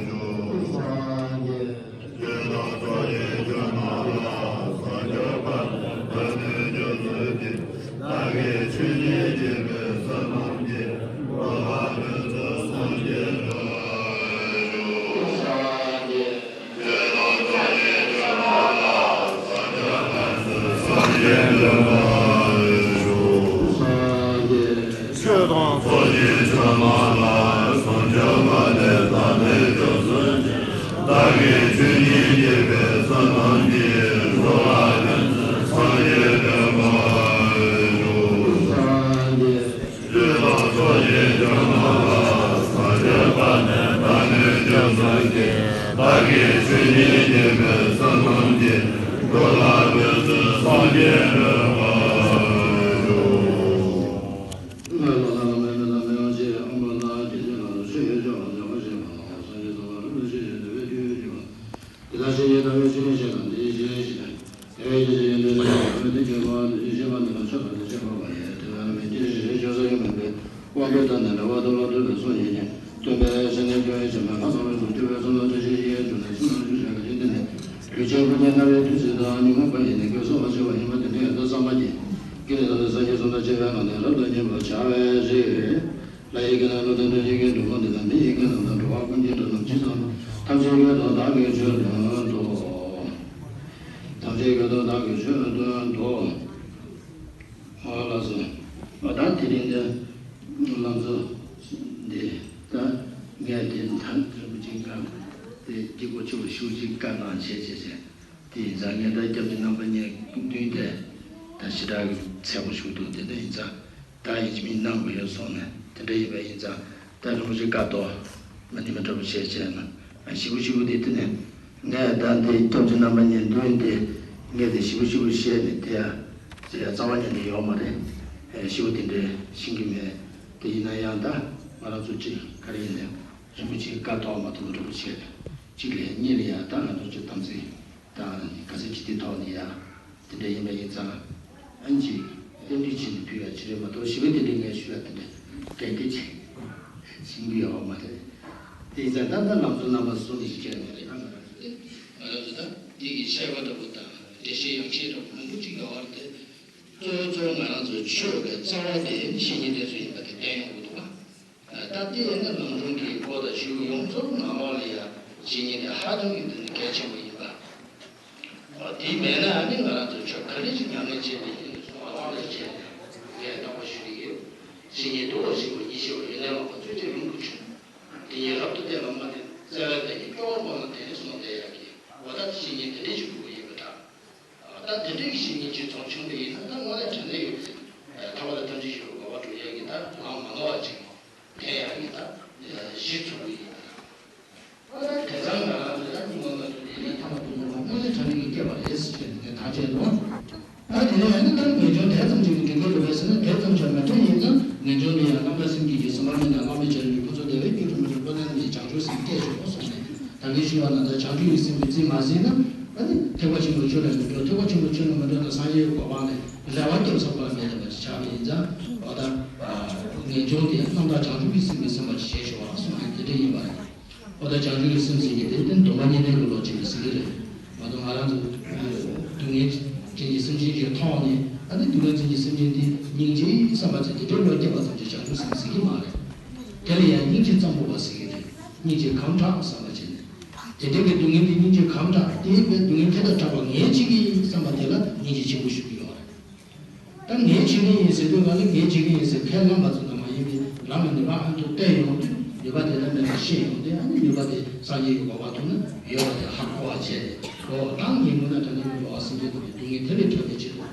བྱུང་། སངས་རྒྱས། ཆོས་དང་ཚོགས་ཀྱི་མཆོག་རྣམས་ལ་སངས་རྒྱས་པ་དང་བདག་ནི་སྐྱབས་སུ་མཆི། བདག་གིས་ཆོས་ཉིད་བརྗོད་པའི་ས་རྣམས་ཀྱི། འགྲོ་ལ་ཕན་ཕྱིར་སངས་རྒྱས་འདོད་མ་བྱུང་། སངས་རྒྱས། ཆོས་དང་ཚོགས་ཀྱི་མཆོག་རྣམས་ལ་སངས་རྒྱས་པ་དང་། སངས་རྒྱས། ཆོས་དང་ཚོགས་ཀྱི་མཆོག་རྣམས་ལ་སངས་རྒྱས་པ་དང་། བདག་ནི་སྐྱབས་སུ་མཆི། བདག་གིས་ཆོས་ཉིད་བརྗོད་པའི་ས་རྣམས་ཀྱི། འགྲོ་ལ་ཕན་ཕྱིར་སངས་རྒྱས་འདོད་མ་བྱུང་། སངས་རྒྱས། ཆོས་དང་ཚོགས་ཀྱི་མཆོག་རྣམས་ལ་སངས་རྒྱས་པ་དང་། བདག་ནི་སྐྱབས་སུ་མཆི། བདག་གིས་ཆོས་ཉིད་བརྗོད་པའི་ས་རྣམས་ཀྱི། འགྲོ་ལ་ཕན་ཕྱིར་སངས་རྒྱས་འདོད་མ་བྱུང་། དབང་པོའི་ཐོག་ནས་རེ་བ་ཐོབ་ལ་ཐོབ་པའི་སངས་རྒྱས་ཀྱི། སྟོན་པའི་སེམས་ནི་སྐྱོ་བའི་བྱེ་མ་ལྔ་ཚང་བའི་གཟུགས་སྐྱོ་བའི་བསམ་བློ་བཀྲ་ཤིས་ཡིན་ཞིང་། དེ་བས་རང་བཞིན་ཏེ་ཞེས་པ་ནི་ལ་མཆོག་ཏུ་ཞེས་པ་བ་ཡིན། དེ་བས་རང་བཞིན་ཏེ་ཞེས་པ་ནི་ལ་མཆོག་ཏུ་ཞེས་པ་ཡིན་ཏེ། ལུས་ཅན་ཀུན་ནས་རྣ་བའི་མཐུ་ཅན་དང་ཉོན་མོངས་པ་ཡིས་ནི་སྐད་གསོ་བར་བྱེད་པ་ཡིན་པ་དེ་འདྲའི་ཡང་དག་བསམ་པ་ཉིད་ཀྱིས་ནི་ཡང་དག་སངས་རྒྱས་སུ་འདུ་བྱེད་པའི་ངང་ནས་རབ་ཏུ་མཉེས་པར་བྱ་བའི་ཕྱིར། ལྷ་ཡི་སྐད་དང་ཀླུ་དང་འགྲུལ་བཞིན་གྱི་འགྲོ་ཀུན་ཏེ་དང་། མི་ཡི་སྐད་རྣམས་དང་འགྲོ་བ་ཀུན་གྱི་སྒྲ་རྣམས་ཇི་ཙམ་པ། ཐམས་ཅད་སྐད་དུ་བདག་གིས་ཆོས་བསྟན་ཏོ། ཐམས་ཅད་སྐད་དུ་བདག་གིས་ཆོས་བསྟན་ཏོ། ཨ་ལགས་སོ། ཨ་ད་དེ་རིང་འདི་ལམ་གཙོ་འདི་ད་ངས་དེ་ད་རིན་པོ་ཆེ་བཀའ་དེ་སྐྱིད་པོ་ཆེ་བོ་ཞུ་ཅིག་བཀའ་གནང་བྱས་བྱས་བྱས། དེ་ཡིན་ཙང་ངས་ད་སྐྱབས་རྗེ་རྣམ་པ་གཉིས་མདུན་དེ་ད་ཞེ་དྲག་གི་མཚན་པོ་ཞུ་འདུག་དེ་འདྲ་ཡིན་ཙང་ད་ཡིན་གཅིག་མིན་གནང་དགོས་ཡོད་སོང་ནས་དེ་འདྲ་ཡིན་པ་ཡིན་ཙང་ད་རིན་པོ་ཆེ་བཀའ་དོ་མ་ནི་མ་འདྲ་པོ་བྱས་བྱས་ན་ཞིབ་པོ་ཞིབ་པོ་དེ་དེ་ནས་ངས་ད་འདི་སྐྱབས་རྗེ་རྣམ་པ་གཉིས་མདུན་དེ་ངས་དེ་ཞིབ་པོ་ཞིབ་པོ་བཤད་ནས་དེ་ཡ་ཅི་ཡ་རྩ་བ་ཉིད་ནས་ཡོད་མ་རེད། ཞིབ་པོ་དེ་འདྲ་ཤེས་ཀྱི་མེད། དེ་ཡིན་ན་ཡང་ད་ང་རང་ཚོ་ཅིག་ག་རེ་ཡིན་ནས་རིན་པོ་ཆེའི་བཀའ་དོག་མ་ཐུབ་འདྲ་པོ་བྱས་ནས་གཅིག་ལས་གཉིས་ལས་ཡང་ད་ང་ཚོ་ཅིག་དམ་ཚིག་དང་ག་ཚོད་ཅིག་དེ་ཐོག་ནས་ཡང་དེ་འདྲ་ཡིན་པ་ཡིན་ཙང་ཨ་ནི་ཅིག་བསྟན་འགྲིག་བྱས་ནས་ཕུལ་ཡ་ཅི་རེད་མ་གཏོགས་ཞིབ་པོ་དེ་འདྲའི་ངས་ཞུ་ཡ་དེ་འདྲ་གལ་ཏེ་ཅིག་ཤེས་ཀྱི་ཡོད་མ་རེད། དེ་ཡིན་ཙང་ད་ལྟ་ལམ་གཙོ་རྣམ་པ་གསུམ་ཞིག་བྱས་ནས་རེད། ཨ་ང་རང་ཚོ་དེ་ང་རང་ཚོ་ད་འདི་གི་བཤད་པ་འདྲ་པོ་དང་འགྲེལ་བཤད་ཡང་བཤད་འདྲ་པོ་མང་པོ་ཅིག་ཡོད་པ་རེད་དེ། གཙོ་བོ་གཙོ་བོ་ང་རང་ཚོའི་ཆོས་ཀྱི་རྩ་བ་དེ་ནི་བཤེས་གཉེན་དེ་ཚོ་ཡིན་པ་དེ་བསྟན་ཡོང་གི་འདུག་པ། ད་ལྟའི་ནི་ལམ་སྒྲོན་གྱི་སྐོར་དང་ཞུ་ཡོངས་རྫོགས་ནང་ལོགས་ལ་ཡང་བཤེས་གཉེན་དེ་ཧ་ཅང་གི་འདི་ནི་གལ་ཆེན་པོ་ཡིན་པ། དེ་མེད་ན་ནི་ང་རང་ཚོ་ཆོས་ག་རེ་ཞིག་ཉམས་ལེན་བྱས་ནས་ཡིན་ནས་སོང་བ་ལ་བྱས་ནས་ངས་རྟོགས་པ་ཞུ་གི་ཡོད། བཤེས་གཉེན་དུ་བ་ཞིག་པ་ཉི་ཤེས་པ་ཡོན་ཏན་ལགས་པ་གཙོས་ཆེ་རིང་པོ་བྱུང་། དེ་ཉིད་རབ་ཏུ་བསྟན་པ་མ་དེ་བཙལ་བའི་བདག་ཉིད་སྐྱོ་བ་སྤངས་ལ་དེ་ནས་སོང་བསྡད་ཡག་གི་འོ་ད་བཤེས་གཉེན་དེ་འདྲས་ཞིག་དགོས་ཀྱི་ཡོད་པ་འདྲ། ད་དེ་འདྲའི་བཤེས་གཉེན་གྱི་ཚོགས་ཆུང་དུ་ཡིན་ན་ད་དངོས་གནས་དྲང་གནས་ཡོད་པའི་ཐར་པ་དང་ཐམས་ཅད་མཁྱེན་པའི་གོ་འཕང་སྒྲུབ་ཡག་གི་ད་ལམ་མ་ནོར་བ་ཅིག་དེ་ཡང་གི་ད་གཞི་ཚུགས་ཀྱི་ཡིན། ཨ་ད་དེ་ཙང་ང་རང་ཚོ་ད་སྙིང་པོ་ང་ཚོ་དེ་ནས་ཐར་པ་སྒྲུབ་དགོས་པ་དངོས་གནས་དྲང་གནས་ཀྱི་སྐལ་བ་རེད་ཟེར་ནས་ཐག་བཅད་འདུག་ད་དེ་ནས་ཨ་ནི་ད་ངེས་འབྱུང་དེ་ཙམ་ཅིག་གི་འགྲིག་གི་རེད་པས་ཟེར་ན་དེ་ཙམ་ཞིག་མ་འགྲིག་ཡིན་ན་ངེས་འབྱུང་དེ་ཡང་རྣམ་དག་སེམས་བསྐྱེད་ཀྱི་སེམས་དཔའ་མི་རྣམས་བླ་མེད་བྱ་རིགས་ཀྱི་ཁུ་ཚུར་བདེ་བའི་སྐྱོན་བྲལ་མ་བྱུང་ཁོ་ན་ནི་བྱང་ཆུབ་སེམས་སྐད་ཆོག་གསུངས་ནས། ད་གིན་ཞུས་པ་ནང་ལྟར་བྱང་ཆུབ་ཀྱི་སེམས་ཀྱིས་རྩིས་མ་ཟིན་ན་ཨ་ནི་ཐེག་པ་ཆེན་པོའི་ཆོས་ལ་མི་འགྲོ། ཐེག་པ་ཆེན་པོའི་ཆོས་ལ་མི་འགྲོ་ན་སངས་རྒྱས་ཀྱི་གོ་འཕང་ལས་རེ་བ་བརྒྱབ་ས་གོ་ལ་མེད་པ་ཅིག་ཆགས་པ་ཡིན་ཙང་འོ་ད་ངེས་འབྱུང་དེ་རྣམ་དག་བྱང་ཆུབ་ཀྱི་སེམས་ཀྱི་སེམས་པ་ཅིག་བྱེད་ཤོག་ཨ་གསུངས་ནས་དེ་འདྲ་ཡིན་པ་རེད། འོ་ད་བྱང་ཆུབ་ཀྱི་སེམས་ཟེར་གྱི་དེ་དེ་སྡོམ་པ་གཉིས་ལྡན་གྱི་བློ་ཅིག་ལ་ཟེར་གྱི་རེད་མ་གཏོགས་ང་རང་ཚོ་སྡུག་བསྔལ་ཅན་གྱི་སེམས་ཅན་གྱི་ཐོག་ནས་ཨ་ནི་སྡུག་བསྔལ་ཅན་གྱི་སེམས་ཅན་དེ་སྙིང་རྗེའི་བསམ་པ་ཅིག་དེ་འདྲའི་བློ་སྐྱེས་པ་ཙམ་གྱིས་བྱང་ཆུབ་སེམས་ཟེར་གྱི་མ་རེད། དེ་ལ་ཡང་སྙིང་རྗེ་ཙམ་པོ་བ་ཟེར་གྱི་རེད། སྙིང་རྗེ་གང་དྲག་བསམ་པ་བྱས་ནས། དེ་འདྲའི་གི་སྡུག་བསྔལ་དེ་སྙིང་རྗེ་གང་དྲག་དེའི་བས་སྡུག་བསྔལ་དེ་དང་དྲག་པ་ངས་བྱེད་ཀྱི་ཡིན་བསམ་པ་དེ་ལ་སྙིང་རྗེ་ཆེན་པོ་ཞུ་གི་ཡོད་རེད། ད་ངས་བྱེད་ཀྱི་ཡིན་ཟེར་དུས་ག་ལ་ངས་བྱེད་ཀྱི་ཡིན་ཟེར་ཁས་བླངས་པ་ཙམ་དུ་མ་ཡིན་པའི་ལམ་ལ་ནུས་པ་ཨ་མདོ་བསྟན་ཡོང་དུས་ནུས་པ་དེ་ལ་མེད་པ་ཤེས་ཡོང་དུས་ཨ་ནི་ནུས་པ་དེ་སངས་རྒྱས་ཀྱི་གོ་འཕང་ཐོབ་ན་ཡོད་པ་དེ་ཧ་གོ་བ་བྱས་ཏེ་ཨོ་ད་ངས་དངོས་གནས་དྲང་གནས་ཀྱི་འགྲོ་བ་སེམས་ཅན་ཐམས་ཅད་སྡུག་བསྔལ་དེ་ལས་ཐར་བའི་ཆེད་དུ།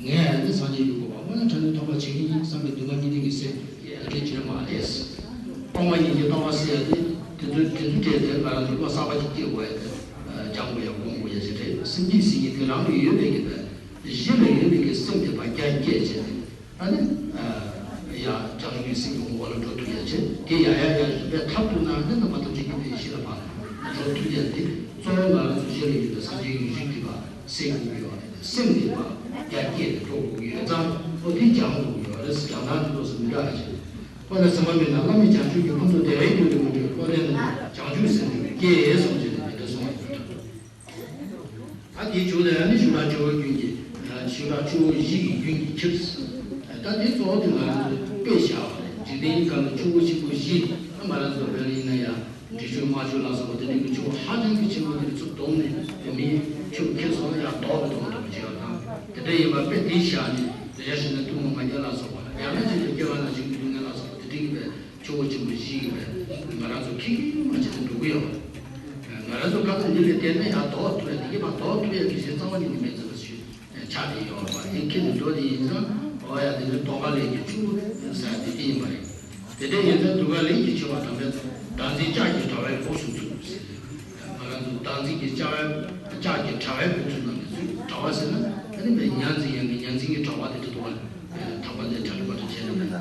ངས་ནི་སངས་རྒྱས་ཀྱི་གོ་འཕང་དངོས་གནས་དྲང་གནས་ཐོབ་པ་བྱེད་ཀྱི་ཡིན་བསམ་པའི་སྡུག་བསྔལ་གཉིས་ལྡན་གྱི་སེམས་ཡར་རྒྱས་བྱེད་མ་རེད། སྟོང་པ་ཉིད་ཀྱི་སྟོང་པ་ཟེར་ཡ་དེ་དེ་ཚོ་དེ་ཚོ་བྲལ་ཏེ་ང་རང་ཚོ་བློ་གསར་པ་ཞིག་སྐྱེ་དགོས་ཡ་དེ་སྦྱང་དགོས་ཡ་སྒོམ་དགོས་ཡ་ཞིག་རེད། སེམས་ཉིད་ཟེར་མཁན་དེ་རང་ལ་ཡོད་པའི་གི་གཞི་ལ་ཡོད་པའི་གི་སེམས་དེ་ཕར་རྒྱ་སྐྱེད་བྱས་ཏེ་ཨ་ནི་ཡ་བྱང་ཆུབ་ཀྱི་སེམས་ཀྱི་ངོ་བོ་ལ་འགྲོ་ཐུབ་ཡ་བྱས་དེ་ཡ་ཡ་ཡ་རིམ་པས་ཐར་ཐུབ་ན་ནི་རྣམ་པ་ཐམས་ཅད་མཁྱེན་པའི་གཞི་ལ་ཕར་འགྲོ་ཐུབ་ཡ་དེ་གཙོ་བོ་ང་རང་ཚོ་གཞི་ལ་ཡོད་པའི་སངས་རྒྱས་ཀྱི་རིགས་དེ་ཕར། སེམས་ཀྱི་ཡོད་རེད། སེམས་དེ་བ་རྒྱ་སྐྱེད་དེ་འགྲོ་དགོས་ཀྱི་ཡོད་ཙང་ཨོ་དེ་སྦྱང་དགོས་ཀྱི་ཡོད་ རེས་རྒྱང་ཐག་དེ་ཚོ་མི་འདྲ་བ་ཞིག་ཁོ་ལ་སེམས་པ་མེད་ན་བླ་མེད་བྱང་ཆུབ་ཀྱི་ཕུན་ཚོགས་དེ་བས་མྱུར་དུ་མི་འགྲོ། ཁོ་ལས་ན་བྱང་ཆུབ་སེམས་མྱུར་སྐྱེ་སོང་ཅེས་ནས་མི་འདྲ་སོང་བ་ཡིན། ད་དེའི་མཇུག་ལ་ཡང་ནི་ཞུ་དག་ཆུ་བོ་རྒྱུན་གྱི། ཞུ་དག་ཆུ་བོ་བཞི་ཡི་རྒྱུན་གྱི་ཁྱེར། ད་དེ་གཙོ་བོ་དེ་ང་རང་ཚོ་དཔེ་བཞག་པ་རེད། འཇིག་རྟེན་གྱི་ཁམས་ལ་ཆུ་བོ་ཆེན་པོ་བཞི། ང་རང་ཚོ་བོད་ལ་ཡིན་ན་ཡང་འབྲི་ཆུ་རྨ་ཆུ་ལ་སོགས་པ་དེ་འདྲ་གི་ཆུ་བོ་ཧ་ཅང་གི་ཆེན་པོ་དེ་ཚོ་བསྡོམས་ནས་དེ་མིའི་ཆུ་ཁྱེར་སོང་ན་ཡང་རྡོག་གི་རྡོག་རྡོག་བྱེད་པ་དང་། དེ་འདྲ་ཡིན་པ་དཔེ་དེ་བཞག་ནས་དེ་འདྲ་བྱས་ན་ཐུན་མོང་མ་རྒྱལ་ལ་སོགས་པ། ཡང་ན་ཅིག་ཏུ་སྐྱེ་བ་ན་གཞི་གི་སྡུག་བསྔལ་ལ་སོགས་པ་དེ་འདྲ་ཡིན་པའི། ཆུ་བོ་ཆེན་པོ་བཞི་ཡིན་པས་ང་རང་ཚོ་ཁྱི་ཁྱི་མ་བྱེད་དུ་འགྲོ་གི་ཡོད། ང་རང་ཚོ་ཁ་ཚ་འདི་ལས་བརྟེན་ནས་ཡར་ལྡོག་ཐུབ་ཡ། འདི་གི་མར་ལྡོག་ཐུབ་ཡ་གི་གཞི་རྩ་བ་ཉིད་ནས་མེད་ཚུལ་ཞུ་ཆགས་བསྡད་ཡོད་པ་དེ་ཁྱེད་ཀྱི་འགྲོ་དེ་ཡིན་ཙང་འོ་ཡ་དེ་ནི་རྡོ་ཁ་ལས་ཀྱི་ཆུ་བོ་ཟེར་དེ་དེ་ཡིན་པ་རེད། དེ་འདྲ་ཡིན་ཙང་རྡོ་ཁ་ལས་ཀྱི་ཆུ་བ་དམ་པའི་བདག་འཛིན་ལྕགས་ཀྱི་དྲ་བའི་སྦུབས་སུ་ཚུད་ཟེར། ང་རང་ཚོ་བདག་འཛིན་གྱི་ལྕགས་ལྕགས་ཀྱི་དྲ་བའི་སྦུབས་སུ་ནང་ནས་ཚུད། དྲ་བ་ཟེར་ན་ཨ་ནི་མེད་ཉ་འཛིན་ཡང་གི་ཉ་འཛིན་གྱི་དྲ་བ་དེ་འདྲ་འདུག་བ། ཐག་པ་ལས་གྲ་རིམ་པ་དུ་བྱས་ནས་མེད།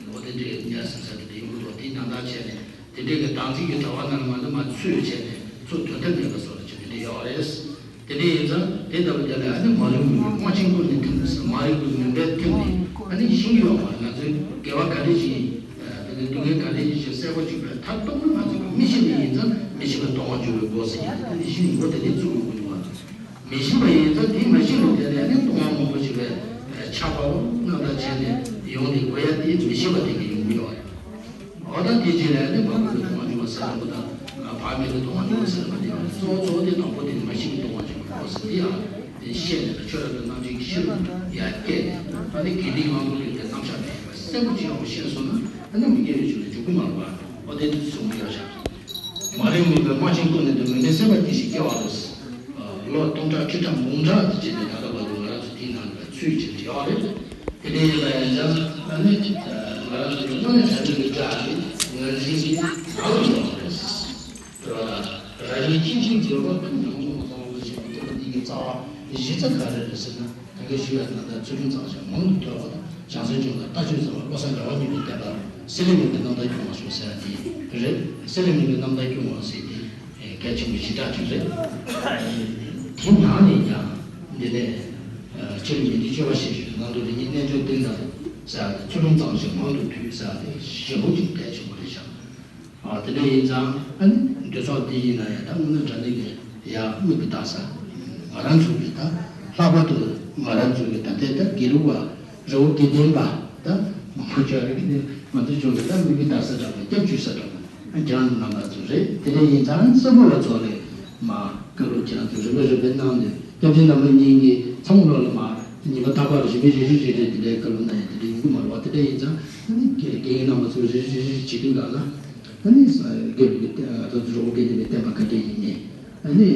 ལོ་དེ་འདྲའི་ཉ་སྲིན་ས་དེ་འདྲ་ཡོང་གི་འདུག་དེའི་ནང་ལྟར་བྱས་ནས་དེ་འདྲའི་གི་བདག་འཛིན་གྱི་དྲ་བ་ནང་ལ་མ་འདི་མ་ཚུད་བྱས་ནས་ཚུར་དོན་ཐབས་མེད་པ་བཟོ་རེ་བྱེད་དེ་འདྲ་ཡོད་རེད། དེ་འདྲ་ཡིན་ཙང་དེ་ལྟ་བུ་དེ་ལ་ཨ་ནི་མ་རིག་མུན་པའི་རྨ་ཆེན་ཀུན་ནས་ཐིམ། མ་རིག་པའི་མུན་པས་ཐིམ་ནས་ཨ་ནི་ཤེས་ཀྱི་ཡོད་མ་རེད། ང་ཚོའི་དགེ་བ་ག་འདྲ་ཞིག་ཡིན། དེ་ནས་སྡུག་བསྔལ་ག་འདྲ་ཞིག་གསལ་པོ་ཅིག་བས་མཐར་གཏུགས་ན་ང་ཚོ་མི་ཤེས་པ་ཡིན་ཙང་མི་ཤེས་པ་སྟོང་པར་འགྱུར་བའི་སྒོ་ཟེར་གྱི་འདུག་དེ་ནི་ཤེས་པའི་སྒོ་དེ་ནས་བཙུགས་དགོས་ཀྱི་འདུག་བ། མི་ཤེས་པ་ཡིན་ཙང་དེའི་མ་ཤེས་པའི་དེ་ལས་ནི་ལྟུང་བ་མང་པོ་ཞིག་བས་ཆགས་པའོ་རྣམ་དག་བྱས་ནས་ཡོང་སྟེ་དགོས་ཡ་དེ་མི་ཤེས་པ་དེ་གིས་ཡོང་གི་ཡོད་རེད། འོ་ད་དེ་རྗེས་ལ་ནི་བག་མེད་པའི་ལྟུང་བ་འབྱུང་བ་ཟེར་བ་དང་བག་མེད་པའི་ལྟུང་བ་འབྱུང་བ་ཟེར་བ་དེ་གཙོ་བོ་གཙོ་བོ་དེ་དང་པོ་དེ་ནི་མ་ཤེས་པའི་ལྟུང་བ་འབྱུང་བ་ཟེར་དེ་ཡང་དེ་ཤེས་ནས་ཆོས་རབ་ཏུ་རྣམ་འབྱེད་ཀྱི་ཤེས་རབ་ཡར་སྐྱེས་ནས་ཨ་ནི་དགེ་སྡིག་དབང་པོ་ལས་ཀྱི་རྣམ་གཞག་མེད་པ་གསལ་པོ་ཅིག་ཡག་པོ་ཤེས་སོང་ན་ཨ་ནི་མི་དགེ་བའི་ཆོས་ལ་འཇུག་གི་མ་རེད་བ། འོ་དེ་གསུང་གི་ཡོད་ཤག་མ་རིག་མུན་པའི་རྨ་ཆེན་ཀུན་ནས་ཐིམ། མུན་པའི་སེམས་པ་དེ་བཞིན་སྐྱེ་བ་ལོ། ལོ་སྟོང་ཕྲག་ཁྲི་ཕྲག་འབུམ་ཕྲག་དེ་བྱས་ནས་ད་ལྟ་བར་དུ་ང་རང་ཚོ་དེའི་ནང་ལ་ཚུད་ཀྱི་ཡོད་རེད། དེ་འདྲ་ཡིན་པ་ཡིན་ཙང་ཨ་ནི་ང་རང་ཚོ་དངོས་གནས་དྲང་གནས་ཀྱི་དགྲ་ནི་ངར་འཛིན་གྱི་ནང་དུ་ཡོད་པ་རེད། དེ་བ་ལ་རང་ཉིད་ཅན་ཅིང་འབྱོར་པ་ཐུགས་ཉམས་སུ་བླངས་པ་ཞིག་གི་དེ་གི་རྩ་བ་གཞི་རྩ་ག་རེ་རེད་ཟེར་ན། ད་གིན་ཞུས་པ་ནང་ལྟར་ཚུལ་ཁྲིམས་གཙང་ཞིང་མང་དུ་ཐོས་པ་དང་། བྱང་སེམས་སྦྱོང་བའི་ལྟ་སྤྱོད་གཙང་བ། བློ་གསལ་རང་དབང་མྱུར་དུ་བསྟན་པ། སྲེད་ལེན་མིན་པའི་རྣམ་དག་སྐྱོང་བར་ཤོག་ཟེར་བ་དེ་རེད། སྲེད་ལེན་མིན་པའི་རྣམ་དག་སྐྱོང་བ་ཟེར་དེ་གལ་ཆེན་པོ་ཞེ་དྲག་ཅིག་རེད། དེ་ནང་ནས་ཀྱང་འདི་ནས་སྤྱིར་མི་འདི་སྤྱོད་པ་ཞེས་ཞུ་ནང་དུ་རིགས་ཉིད་རྣལ་འབྱོར་སྟེང་དང་ཟེར་བ་དེ། ཚུལ་ཁྲིམས་གཙང་ཞིང་མང་དུ་ཐོས་ཟེར་བ་དེ་ཞེ་པོ་ཅིག་གལ་ཆེན་པོ་རེད་ཤག་ཨ་དེ་འདྲ་ཡིན་ཙང་ཨ་ནི་འདོད་ཆགས་འདི་ཡིན་ན་ཡང་ད་དངོས་གནས་དྲང་གནས་ཀྱི་ཡ་དམིགས་པའི་རྟགས་ས། ང་རང་ཚོ་གི་ད་ལྷག་པར་དུ་ང་རང་ཚོ་གི་ད་ལྟའི་ད་དགེ་ལུགས་པ་རི་བོ་དགེ་ལྡན་པ་ད་མང་པོ་ཅིག་རེད་ཀྱི་ནི་ང་ཚོ་ཆུང་གི་ད་དམིགས་པའི་རྟགས་ས་འདྲ་པོ་སྐྱབས་བཅོལ་ས་འདྲ་པོ་ཨ་རྒྱང་རྣམ་པ་ཚོ་རེད། དེ་འདྲ་ཡིན་ཙང་གསོན་པོ་བ་ཚོ་ལས་མ་བཀའ་སློབ་ཁྱེད་རང་ཚོ་རིམ་པས་རིམ་པས་གནང་ནས་སྐྱབས་རྗེ་རྣམ་པ་གཉིས་ཀྱིས་ཚང་མ་ལོ་ལ་མ་ཉིན་པ་རྟག་པར་རིམ་པས་རེ་རེ་རེ་རེ་དེ་འདྲའི་བཀའ་སློབ་གནང་ཡ་དེ་འདྲ་ཡོང་གི་མ་རེད་བ། དེ་འདྲ་ཡིན་ཙང་ཨ་ནི་དགེ་རྒན་རྣམ་པ་ཚོ་རེ་རེ་རེ་རེ་བྱེད་དུས་ག་ལ། ཨ་ནི་དགེ་ལུགས་ཀྱི་ད་ཚོ་རི་བོ་དགེ་ལྡན་པའི་བསྟན་པ་ག་འདྲ་ཡིན་ནས། ཨ་ནི་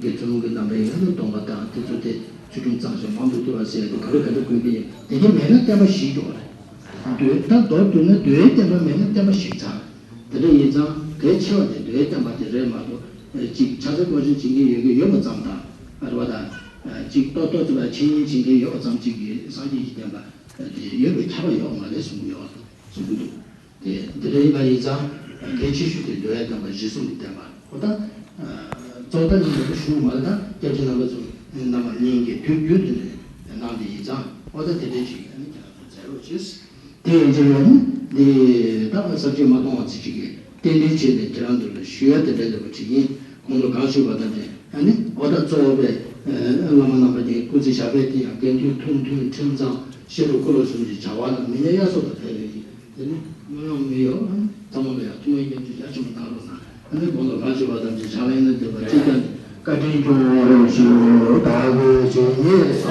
དགེ་ཚུལ་སློང་གི་རྣམ་པ་ཡིན་ན་སྡོམ་པ་དང་དེ་ཚོ་དེ་ཚུལ་ཁྲིམས་གཙང་ཞིང་མང་དུ་ཐོས་པ་ཟེར་ཡ་དེ་ག་རེ་ག་འདྲ་དགོས་ཀྱི་ཡིན། དེ་འདྲ་མེད་ན་བསྟན་པ་ཞིག་འགྲོ་བ་རེད། འདོད་ད་མདོར་བསྡུས་ན་འདོད་ཡའི་བསྟན་པ་མེད་ན་བསྟན་པ་ཞིག་ཚར། དེ་འདྲ་ཡིན་ཙང་གལ་ཆེ་བ་དེ་འདོད་ཡའི་བསྟན་པ་དེ་རེད་མ་གཏོགས་ཅིག་ཕྱག་འཚལ་སྐོར་ཆེན་བྱེད་མཁན་ཡོད་ཀྱི་ཡོད་པ་ཙམ་དང་། ཨ་རེད་བ་དང་། ཅིག་ཏོག་ཏོག་ཙམ་ལ་འཆད་ཉན་བྱེད་མཁན་ཡོད་པ་ཙམ་ཅིག་གིས་སངས་རྒྱས་ཀྱི་བསྟན་པ་དེ་ཡོད་པའི་ཁྱབ་པ་ཡོད་མ་རེད་གསུང་གི་ཡོད་གསུང་གི་འདུག་དེ་འདི་འདྲ་ཡིན་པ་ཡིན་ཙང་གལ་ཆེ་ཤོས་དེ་འདོད་ཡའི་བསྟན་པ་རྗེས་གསུམ་གྱི་བསྟན་པ་ཨོ་ད། གཙོ་བོ་ད་ནི་འདི་ཞུ་མ་རེད། ད་སྐྱབས་རྗེ་རྣམ་པ་ཚོ་རྣམ་པ་གཉིས་ཀྱིས་དུས་རྒྱུན་དུ་ནས་གནང་བསྡད་ཡིན་ཙང་ཨོ་ད་དེ་འདྲའི་ཅིག་ཨ་ནི་ཁྱེད་རང་ཚོ་མཛད་རོགས་བྱེད། དེ་ཡིན་ཙང་ཡང་ནི་འདི་ད་ས་བཅད་མ་གཏོང་བ་ཚེ་གཅིག་གི་རྟེན་འབྲེལ་བྱས་ནས་ཁྱེད་རང་ཚོ་ལ་ཞུ་ཡ་དེ་འདྲ་ལེགས་པོ་ཅིག་ཡིན། གོང་དུ་གང་ཞུས་པ་ལྟར་ཏེ་ཨ་ནི་ཨོ་ད་གཙོ་བོ་པའི་བླ་མ་རྣམ་པ་གཉིས་སྐུ་ཚེ་ཞབས་པད་བརྟན་ཡང་དགེ་འདུན་ཐུགས་མཐུན་ཁྲིམས་གཙང་བཤད་སྒྲུབ་བཀོད་ལོག་གསུམ་གྱི་བྱ་བ་ལ་མི་ཉམས་ཡ་སོགས་དང་འཕེལ་བའི་ཡིན། དེ་ནི་སྨོན་ལམ་མི་གཡོ་ཚང་མ་ལ་ཡང་ཐུགས་སྨོན་སྐྱབས་འཇུག་རྒྱ་ཆེན་པོ་གནང་རོགས་གནང་། ཨ་ནི་གོང་དུ་གང་ཞུས་པ་ཙམ་གྱིས་ཕྱག་ལེན་ལ་འདེབས་པ་གཅིག་ཀྱང་བཀའ་དྲིན་སྐྱོང་བར་ཞུ། བདག་གིས་ཇི་སྙེད་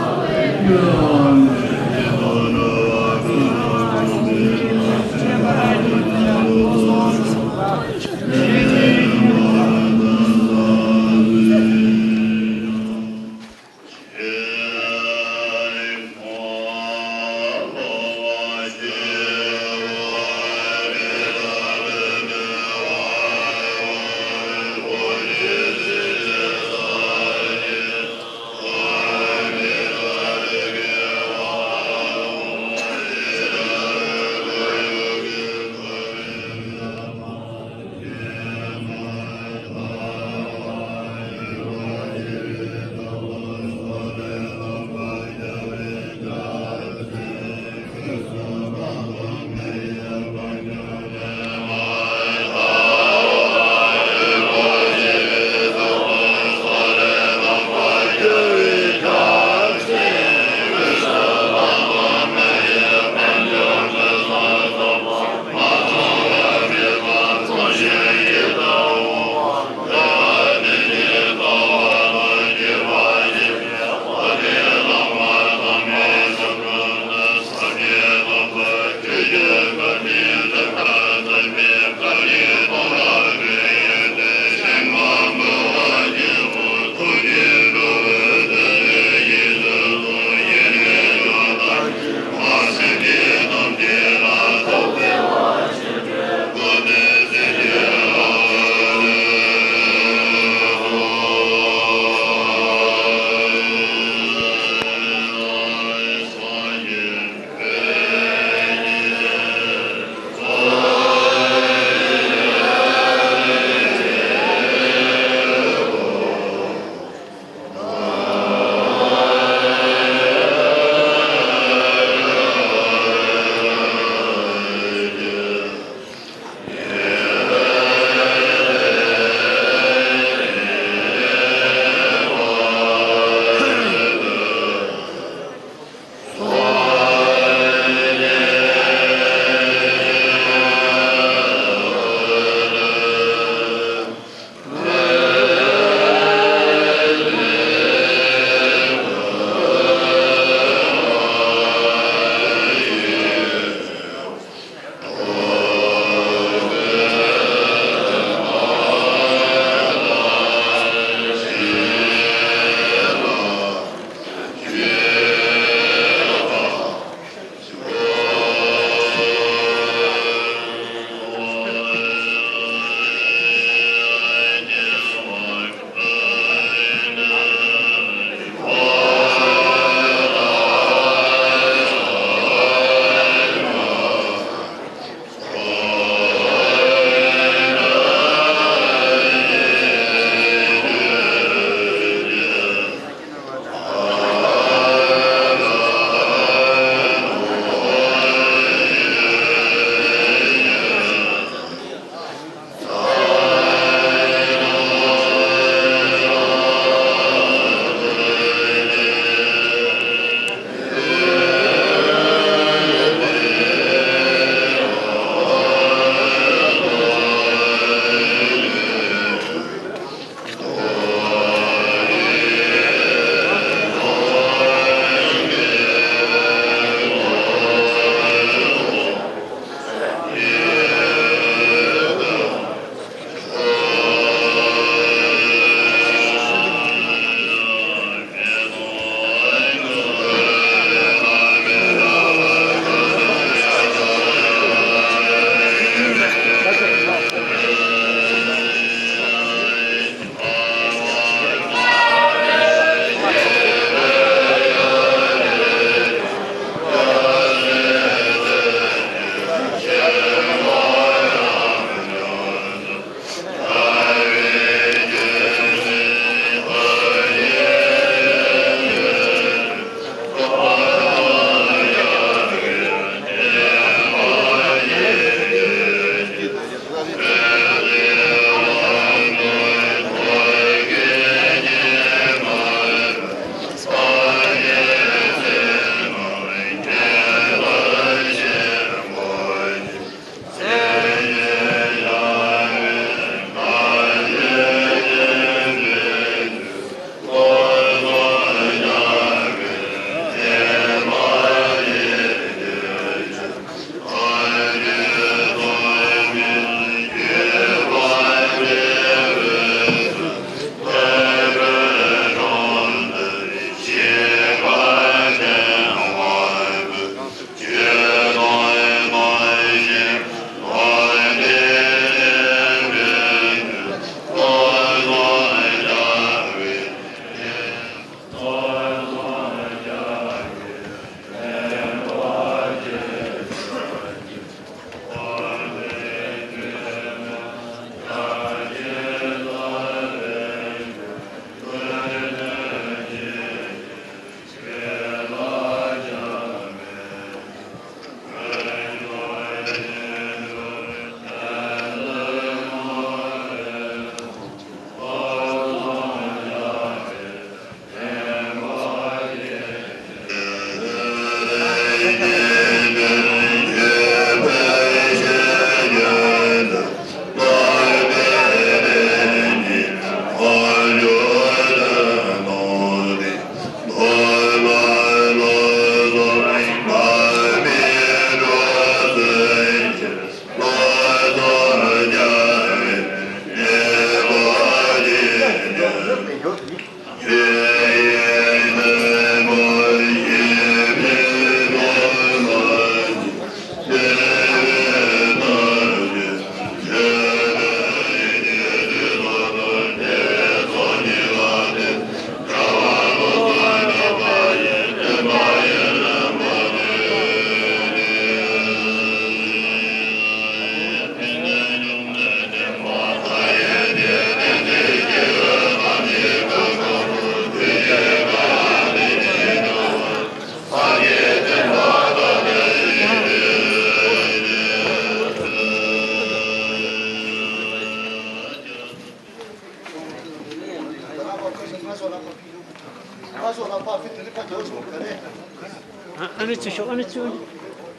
ཚུར་ཤོག་ཨ་ནི་ཚུར་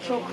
ཤོག